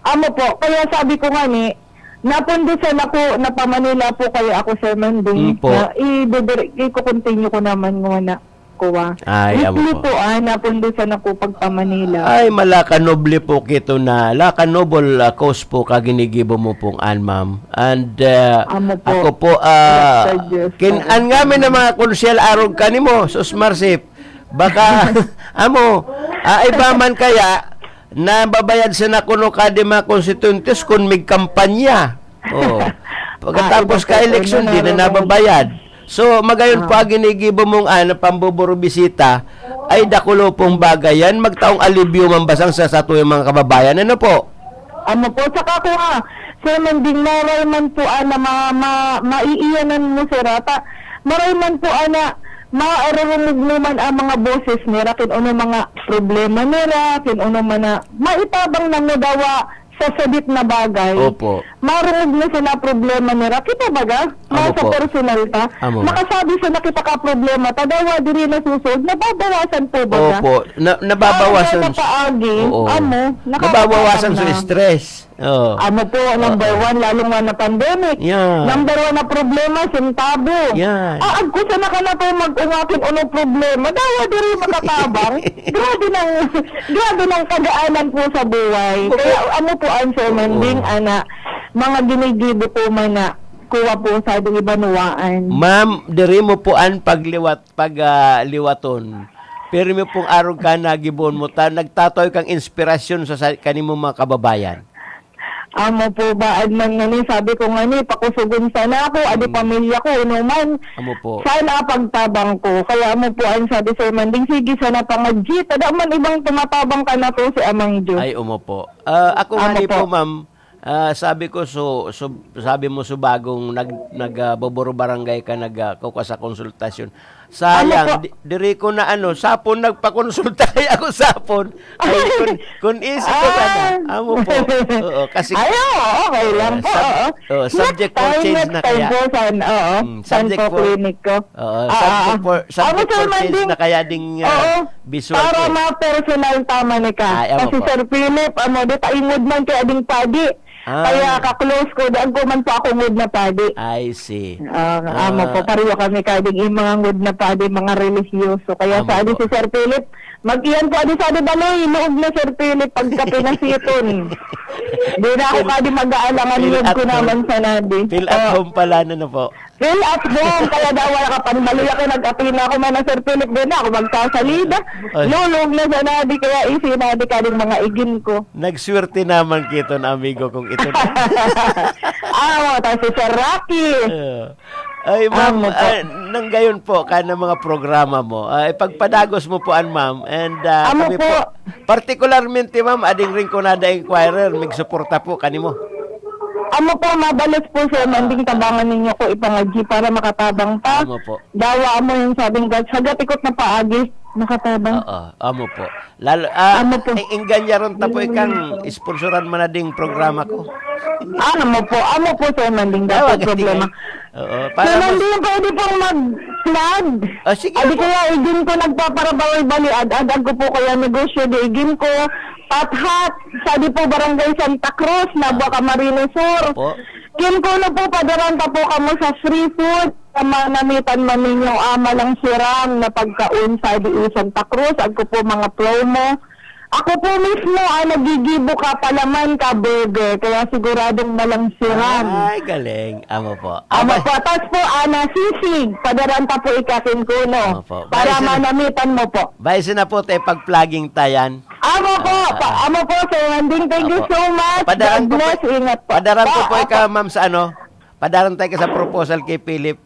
Amo po, kaya sabi ko nga ni, napundusan ako, napa-Manila po kaya ako, Sir Manding, Mm po. na idodire-, iko-continue ko naman ngona. kuwa. Ay, amo Weekly po. po, ah, napundusan ako pagpa-Manila. Ay, malaka noble po kito na, laka noble, ah, cause po ka ginigibo mo pong an, ma'am. And, ah, Amo po. ako po, ah, Salamat sa Diyos. kin-, Oo. an ngamin na mga konsyal arog kanimo, sus marsip. Baka, amo, ah, iba man kaya, nababayad sana kuno kadi mga konstituyentes kun may kampanya. Oo. Pagkatapos Ah, iba po, ka-eleksyon, ano, di na naroroon. nababayad. So, magayon po Ah. ang ginigibo mong, ah, na pambuburubisita, ay dakulo pong bagay yan. Magtaong alibyo man basang sa satuyang mga kababayan. Ano po? Ano po? Saka ko nga, Sir Manding, maray man po, ah, na ma-, ma-, maiiyanan mo, sir, ata. Maray man po, ah, na maarurungog mo man ang mga boses nira, kin ano mga problema nira, kin ano man na maitabang na mo dawa sa sadit na bagay. Opo. Marungog na sana problema nira. Kita baga? Amo Nasa po. personal ta. Amo. Makasabi sana kita ka problema ta. Dawa diri na susunod. Nababawasan po baga? Opo. Na, nababawasan. Parang napaagi. Oo. Amo, Nababawasan nakakatapang sa na. stress. Oo. Amo po, number Oo. one, lalo nga na pandemic. Yeah. Number one na problema, sentabo. Yan. Ah, agko sana ka na po mag-ungakin unong problema. Dawa diri makatabang. Grabe nang, grabe nang kagaanan po sa buhay. Opo. Kaya ano po ang Sir Oo. Manding, ana, mga ginigibo po man na kuha po sa ating ibanuwaan. Ma'am, diri mo po an pagliwat, pag, ah, liwaton. Pero mo pong arog ka na gibohon mo ta, nagtataw kang inspirasyon sa, sa kanimo mga kababayan. Amo po ba, Adman, nga ni, sabi ko nga ni, pakusugon sana ako, adi Mm. pamilya ko, uno man. Amo po. Sana pagtabang ko. Kaya amo po ang sabi, Sir Manding, sige sana pangadji. Tada man ibang tumatabang ka na po si Amang Diyos. Ay, umo po. Ah, ako nga Amo ni po, po. ma'am, ah, sabi ko, so, so, sabi mo, so bagong nag, nag, ah, boboro barangay ka, nag, ah, kukwa sa konsultasyon. Sayang, Amo po. di, diri ko na ano, sapon nagpakonsulta kay ako sapon. Ay, kun, kun isip ko sana. Ah. Amo po. Oo, kasi, Ay, oo, okay lang eh, po, sub-, oo. oh, Next subject for time, change next na time kaya. po, san-, oo, Mm, san subject po for, clinic ko? oo, Ah, subject ah, ah. for, Amo, subject Sir for change Manding. na kaya ding, ah, Oo. visual Para ko eh. ma-personal tama ni ka. Ay, amo Kasi po. Sir Philip, amo, di ta ingod man kay ading padi. Ah. Kaya ka-close ko, di agko man po ako ngod na padi. I see. Ah, amo po, Ah. pareho kami kading yung mga ngod na padi, mga relihiyoso. Kaya Amo sa adi po. si Sir Philip, mag-iyan po adi sa adi baloy, luog na Sir Philip, pagka pinasiton. Di na ako Feel, kadi mag-aalangan, feel ngod at ko home. naman sa nadi. Feel at Oo. home pala na, na po. Feel at home, kaya daw wala ka panbaloy ako, nag-apina ako man na Sir Philip, di na ako magsasalida. Ay. Lulog na sa nadi, kaya isi nadi kading mga igin ko. Nagswerte naman kito na amigo kong ito na. Ah, ta si Sir Rocky. Ah. Ay, ma'am, Amo po. ah, nang gayon po, ka ng mga programa mo, ah, ipagpadagos mo po an, ma'am. And, ah, Amo kami po. po, partikularmente, ma'am, ading Rinconada Inquirer, migsuporta po kanimo. Amo po, mabalos po, Sir Ah, Manding, ah. tabangan ninyo ko ipangadji para makatabang pa. Amo po. Dawa mo yung sabing God, sa gatikot na paagi, makatabang. Oo, amo po. Lalo, ah, Amo po. i-, ingganyaron ta po ikang sponsoran man na ding programa ko. Ah, amo po, amo po, Sir Manding, Dawa dapat gatikot. problema. Oo, Sir para mas Manding, pwede pong mag-plug? Ah, sige Adi po. kaya, igin ko nagpaparabaway bali, ad-ad, agko po kaya negosyo, di igin ko, Pathat, sa di po Barangay Santa Cruz, Nabua, Ah. Camarines Sur. Opo. Kin kuno po, padaran ta po kamo sa free food, sa manamitan man ninyo, ah, malang siram na pagkaon sa di Santa Cruz, agko po mga promo. Ako po mismo, ah, nagigibo ka palaman ka burger, kaya siguradong malang siram. Ay, galing. Amo po. Amo Abay. po. Tas po, ah, nasisig, padaran ta po ikakin kuno. Amo po. Para Bye, sir. manamitan mo po. Bye, sir, na po, te, pag-plugging ta yan. Amo po, Ah, pa, ah. amo po, Sir Landing. Thank you Opo. so much. Padaran God ko po, bless. Ingat po. padaran ko Ah, po opo. ikaw, ma'am, sa ano? Padaran tayo ka sa proposal kay Philip.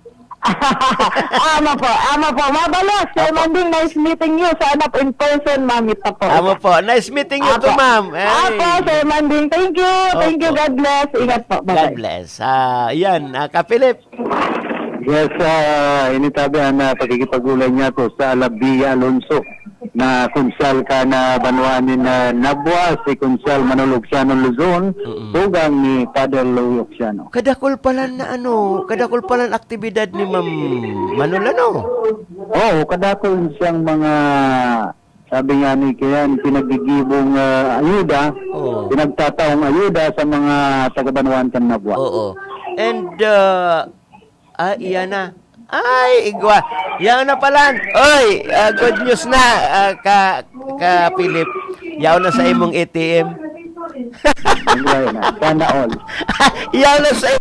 Amo po, amo po. Mabalos, Sir Opo. Landing, nice meeting you. Sana po in person, mamit pa po. Amo po. Nice meeting you Apo. too, ma'am. Ay. Apo, Sir Landing. Thank you. Thank you. Opo. God bless. Ingat po. God Bye-bye. bless. Ah, yan, ah, ka Philip. Yes, ah, ini tabi an, ah, pakikipag-ulay niya ko sa Alabia Alonso na konsehal kan, ah, banwaan nin, ah, Nabua, si Konsehal Manolo Oxiano Luzon, Mm. tugang ni Father Louie Oxiano. Kadakol pala na ano, kadakol pala na aktibidad ni Ma'am Manolo, no? Oo, kadakol siyang mga, sabi nga ni Kian, pinagigibong, ah, ayuda, Oo. pinagtataong ayuda sa mga taga-banwaan kan Nabua. Oo. And, ah, Ah, iyan na. Ay, igwa. Yaw na pala. Oy, ah, good news na, ah, ka, ka Philip. Yaw na sa imong A T M. Igwa na. Sana all. Yaw na sa,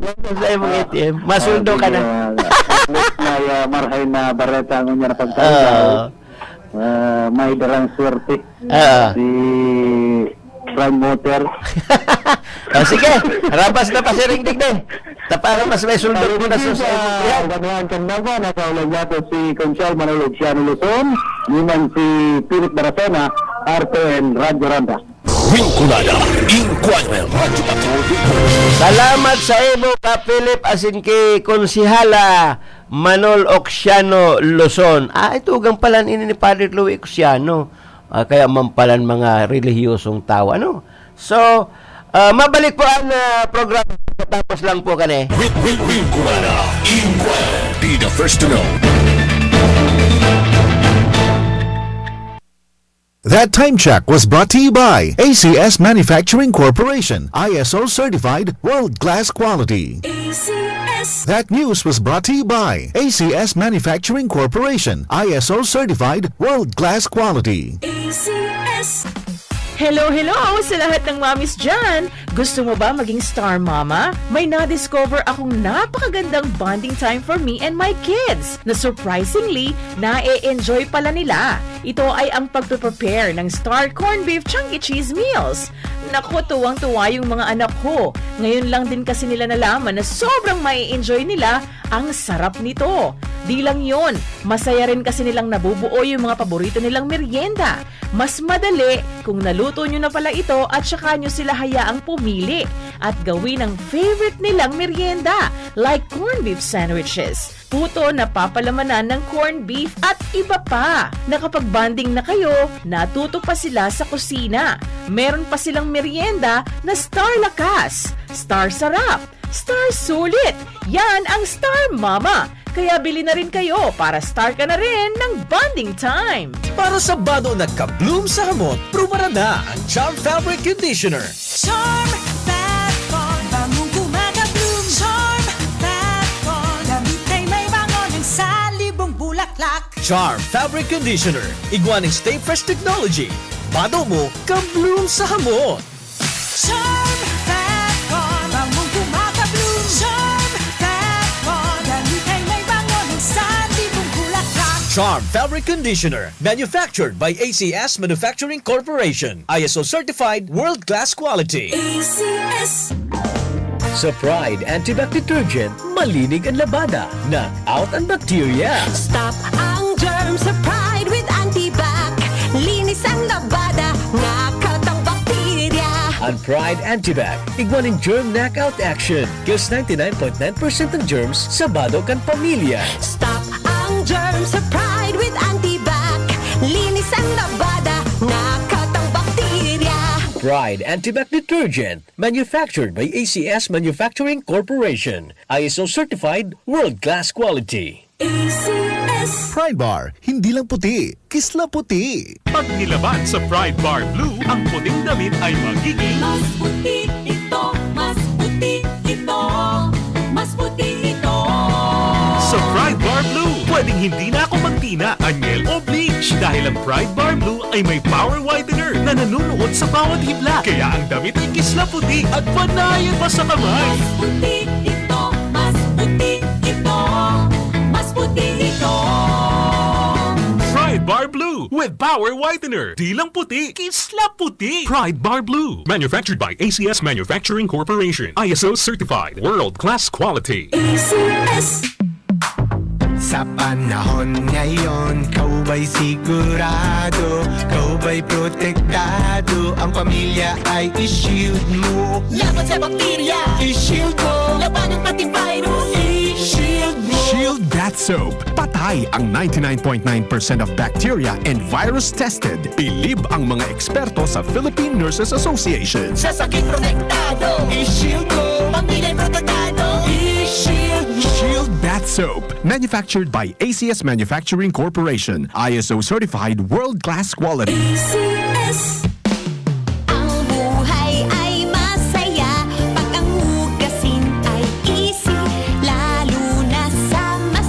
yaw na sa imong A T M. Masuldo ka na. May uh, marhay na bareta ang unya na pagtawag. Ah, may darang swerte. Ah. Si Prime Motor. O sige, rabas na pa si Ring Digdig. Ta para mas may suldok mo na sa Banwaan kan Davao, nasa ulag nato si Conchal Manolo Luciano Luzon, niman si Philip Baracena, R T N Radyo Randa. Rinconada, Inquirer, Radyo Patrol, Salamat sa imo ka Philip asin ki Konsihala Manol Oxiano Luzon. Ah, ito ugang pala ini ni Padre Louis Oxiano. Ah, kaya man palan mga relihiyosong tao, ano? So, ah, mabalik po ang ah, programa. Tapos lang po kani. Rinconada, Inquirer, be the first to know. That time check was brought to you by A C S Manufacturing Corporation, I S O certified, world class quality. A C S. That news was brought to you by A C S Manufacturing Corporation, I S O certified, world class quality. A C S. Hello, hello sa lahat ng mommies dyan! Gusto mo ba maging star mama? May na-discover akong napakagandang bonding time for me and my kids na surprisingly, na-enjoy pala nila. Ito ay ang pagpe-prepare ng Star Corned Beef Chunky Cheese Meals. Naku, tuwang-tuwa yung mga anak ko. Ngayon lang din kasi nila nalaman na sobrang mai-enjoy nila ang sarap nito. Di lang yun, masaya rin kasi nilang nabubuo yung mga paborito nilang merienda. Mas madali kung naluto nyo na pala ito at saka nyo sila hayaang pumili at gawin ang favorite nilang merienda, like corned beef sandwiches, puto na papalamanan ng corned beef at iba pa. Nakapag-bonding na kayo, natuto pa sila sa kusina. Meron pa silang merienda na Star Lakas, Star Sarap, Star Sulit! Yan ang Star Mama! Kaya bili na rin kayo para star ka na rin ng bonding time! Para sa bado na ka-bloom sa hamot, prubaran na ang Charm Fabric Conditioner. Charm Fat Con, bangong kumaka-bloom. Charm Fat Con, damit ay may bango ng salibong bulaklak. Charm Fabric Conditioner, igwa ning Stay Fresh Technology. Bado mo, ka-bloom sa hamot. Charm Fat Con, bangong kumaka-bloom. Charm Fat Con, damit ay may bango ng salibong bulaklak. Charm Fabric Conditioner, manufactured by A C S Manufacturing Corporation. I S O certified, world-class quality. A C S. Sa Pride Antibac Detergent, malinig ang labada. Knock out ang bakterya. Stop ang germ sa Pride with Antibac. Linis ang labada, knock out ang bakterya. Ang Pride Antibac, igwa nin germ knockout action. Kills ninety-nine point nine percent ng germs sa bado kan pamilya. Stop ang germ sa Pride with Antibac. Linis ang labada, knock out ang bakterya. Pride Antibac Detergent, manufactured by A C S Manufacturing Corporation. I S O certified, world-class quality. A C S. Pride Bar, hindi lang puti, kisla puti. Pag nilaban sa Pride Bar Blue, ang puting damit ay magiging Mas puti ito, mas puti ito, mas puti ito. Sa Pride Bar Blue, pwedeng hindi na ako magtina, anyel o bleach dahil ang Pride Bar Blue ay may power whitener na nanunuot sa bawat hibla. Kaya ang damit ay kisla puti at panayan pa sa kamay. Mas puti ito, mas puti ito, mas puti ito. Pride Bar Blue with power whitener. Di lang puti, kisla puti. Pride Bar Blue. Manufactured by A C S Manufacturing Corporation. I S O certified. World class quality. A C S. Sa panahon ngayon, ikaw ba'y sigurado? Ikaw ba'y protektado? Ang pamilya ay i-shield mo. Laban sa bakterya, I-shield mo. Labanan pati virus, i-shield mo. Shield Bath Soap. Patay ang ninety-nine point nine percent of bacteria and virus tested. Bilib ang mga eksperto sa Philippine Nurses Association. Sa sakit protektado, i-shield mo. Pamilya'y protektado, i-shield mo. Shield Bath Soap. Manufactured by A C S Manufacturing Corporation. I S O certified world-class quality. A C S. Ang buhay ay masaya pag ang hugasin ay easy, lalo na sa mas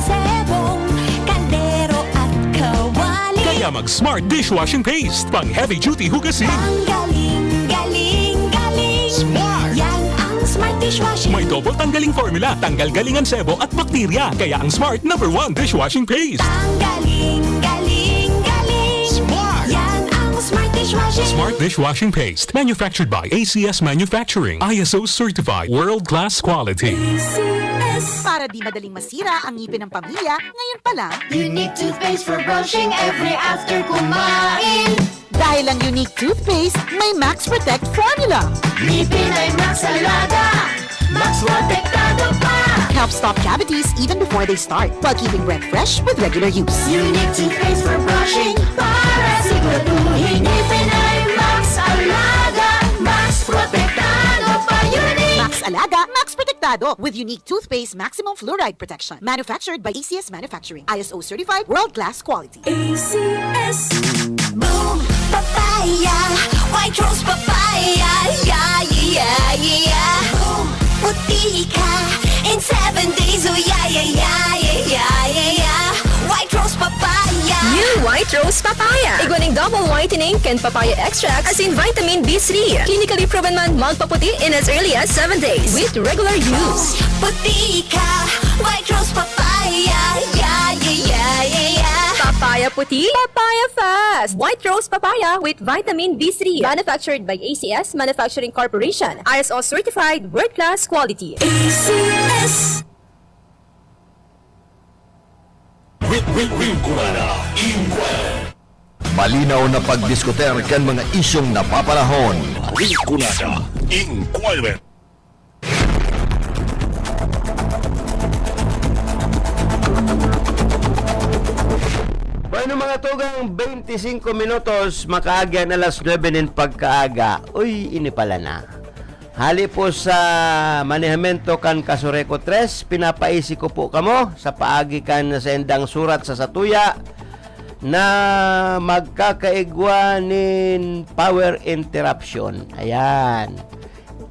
Smart dishwashing paste, pang heavy duty hugasin. Ang galing, galing, galing. Smart. Yan ang Smart dishwashing. May double tanggaling formula, tanggal galing ang sebo at bakterya. Kaya ang Smart number one dishwashing paste. Ang galing, galing, galing. Smart. Yan ang Smart dishwashing. Smart dishwashing paste, manufactured by A C S Manufacturing, I S O certified, world class quality. A C S. Para di madaling masira ang ngipin ng pamilya, ngayon pa lang. Unique toothpaste for brushing every after kumain. Dahil ang Unique toothpaste may Max Protect formula. Ngipin ay Max Alaga, Max Protektado pa. Helps stop cavities even before they start, while keeping breath fresh with regular use. Unique toothpaste for brushing para siguraduhin ngipin ay Max Alaga, Max Protektado pa. Unique. Max Alaga, Max Protektado with Unique toothpaste maximum fluoride protection. Manufactured by A C S Manufacturing. I S O certified, world-class quality. A C S. Boom Papaya, White Rose Papaya, yeah, yeah, yeah, yeah. Boom, puti ka in seven days, oh yeah, yeah, yeah, yeah, yeah, yeah, yeah. White Rose Papaya. New White Rose Papaya. Igwa nin double whitening kan papaya extract, asin vitamin B three. Clinically proven man magpaputi in as early as seven days with regular use. Puti ka, White Rose Papaya, yeah, yeah, yeah, yeah, yeah. Papaya puti, papaya fast. White Rose Papaya with vitamin B three. Manufactured by A C S Manufacturing Corporation. I S O certified, world-class quality. A C S. Wi-, wi-, Rinconada Inquirer. Malinaw na pagdiskutir kan mga isyong napapanahon. Rinconada Inquirer. Bueno, mga tugang, twenty-five minutos, makaagi an alas nuebe nin pagkaaga. Uy, ini pala na. Hali po sa manehamiento kan Casureco tres, pinapaisi ko po kamo sa paagi kan saindang surat sa satuya na magkakaigwa nin power interruption. Ayan.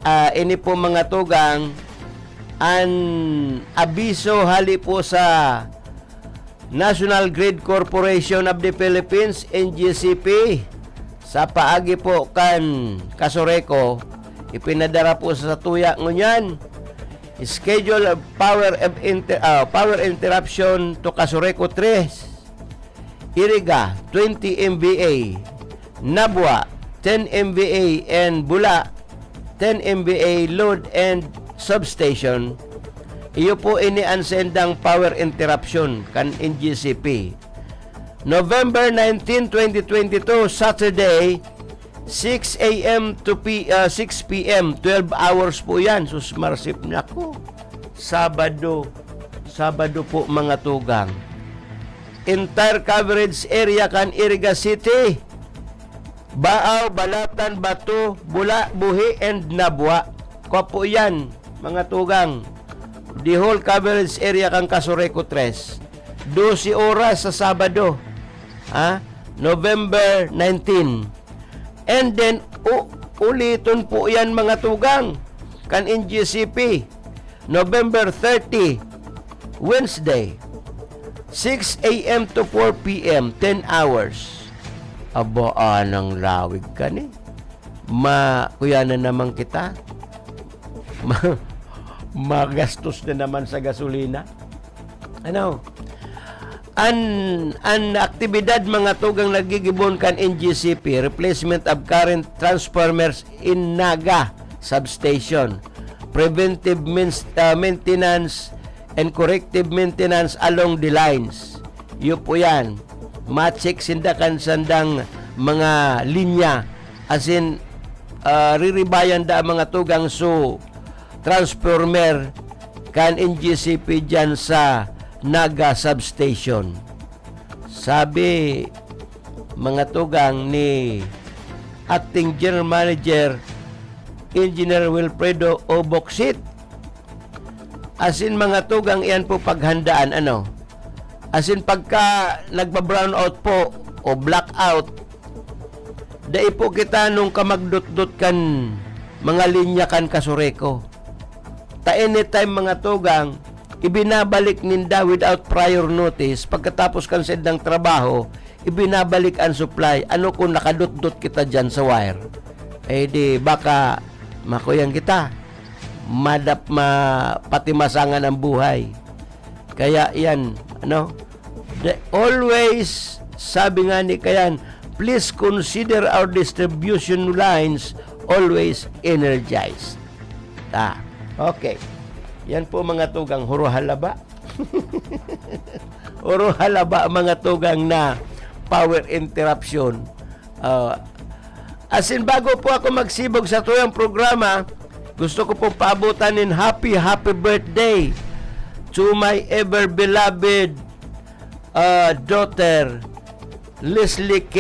Ah, ini po, mga tugang, an abiso hali po sa National Grid Corporation of the Philippines, N G C P, sa paagi po kan Casureco, ipinadara po sa satuya ngunyan, schedule of power of inter-, ah, power interruption to Casureco tres, Iriga, twenty M V A, Nabua, ten M V A, and Bula, ten M V A load and substation. Iyo po ini an saindang power interruption kan N G C P. November nineteen, twenty twenty-two, Saturday, six A M to P-, ah, six P M, twelve hours po yan. Sus, marsip, naku. Sabado, Sabado po, mga tugang. Entire coverage area kan Iriga City, Baao, Balatan, Bato, Bula, Buhi, and Nabua. Kwa po yan, mga tugang. The whole coverage area kan Casureco tres. Dose oras sa Sabado, ha? November nineteen. And then, u-, uliton po yan, mga tugang, kan N G C P. November thirty, Wednesday, six A M to four P M, ten hours. Aba, anang lawig ka ni. Ma-, kuya na naman kita. Ma-, magastos na naman sa gasolina. Ano? An, an aktibidad, mga tugang, naggigibo kan N G C P, replacement of current transformers in Naga Substation, preventive mins-, ah, maintenance and corrective maintenance along the lines. Iyo po yan. Ma-check sinda kan sandang mga linya, asin, ah, riribayan da, mga tugang, so transformer kan N G C P dyan sa Naga Substation. Sabi, mga tugang, ni Acting General Manager Engineer Wilfredo Oboksit, asin, mga tugang, iyan po paghandaan, ano? Asin, pagka nagba-brownout po o blackout, dai po kita nung kamagdutdot kan mga linya kan Casureco. Ta anytime, mga tugang, ibinabalik ninda without prior notice pagkatapos kan saindang trabaho, ibinabalik ang supply. Ano kung nakadotdot kita diyan sa wire? Eh di baka makuyan kita. Madap-, ma-, patimasangan ang buhay. Kaya yan, ano? The, always, sabi nga ni Kayan, "Please consider our distribution lines always energized." Ah, okay. Yan po, mga tugang, huro halaba. Huro halaba, mga tugang, na power interruption. Ah, asin bago po ako magsibog sa tuyang programa, gusto ko pong paabutan nin happy, happy birthday to my ever beloved, ah, daughter, Leslie K.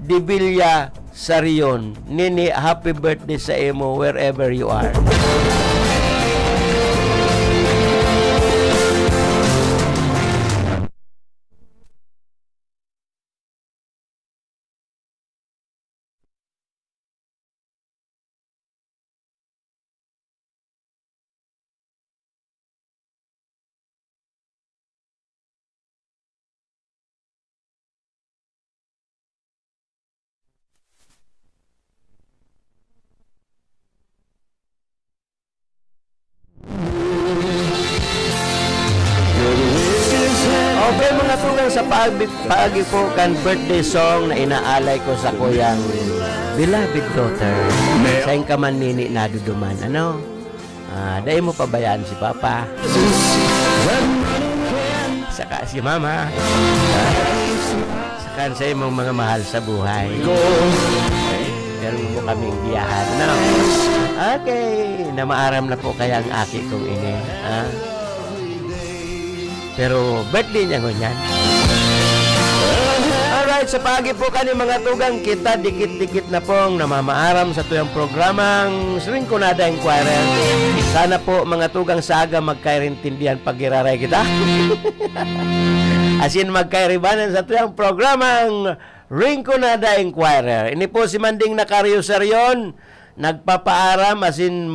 Divilla Sarion. Nini, happy birthday sa imo wherever you are. Okay, mga tugang, sa paagi, paagi po kan birthday song na inaalay ko sa kuyang beloved daughter. Sain ka man nini naduduman, ano? Ah, dai mo pabayaan si Papa. Saka si Mama. Saka sa imong mga mahal sa buhay. Meron po kaming giyahan, no? Okay, namaaram na po kaya ang aki kong ini, ha? Pero birthday niya ngunyan. Alright, sa paagi po kani, mga tugang, kita dikit-dikit na pong namamaaram sa tuyang programang Rinconada Inquirer. Sana po, mga tugang, sa aga magkairintindihan pag giraray kita. Asin magkairibanan sa tuyang programang Rinconada Inquirer. Ini po si Manding Nakaryo Sarion, nagpapaaram asin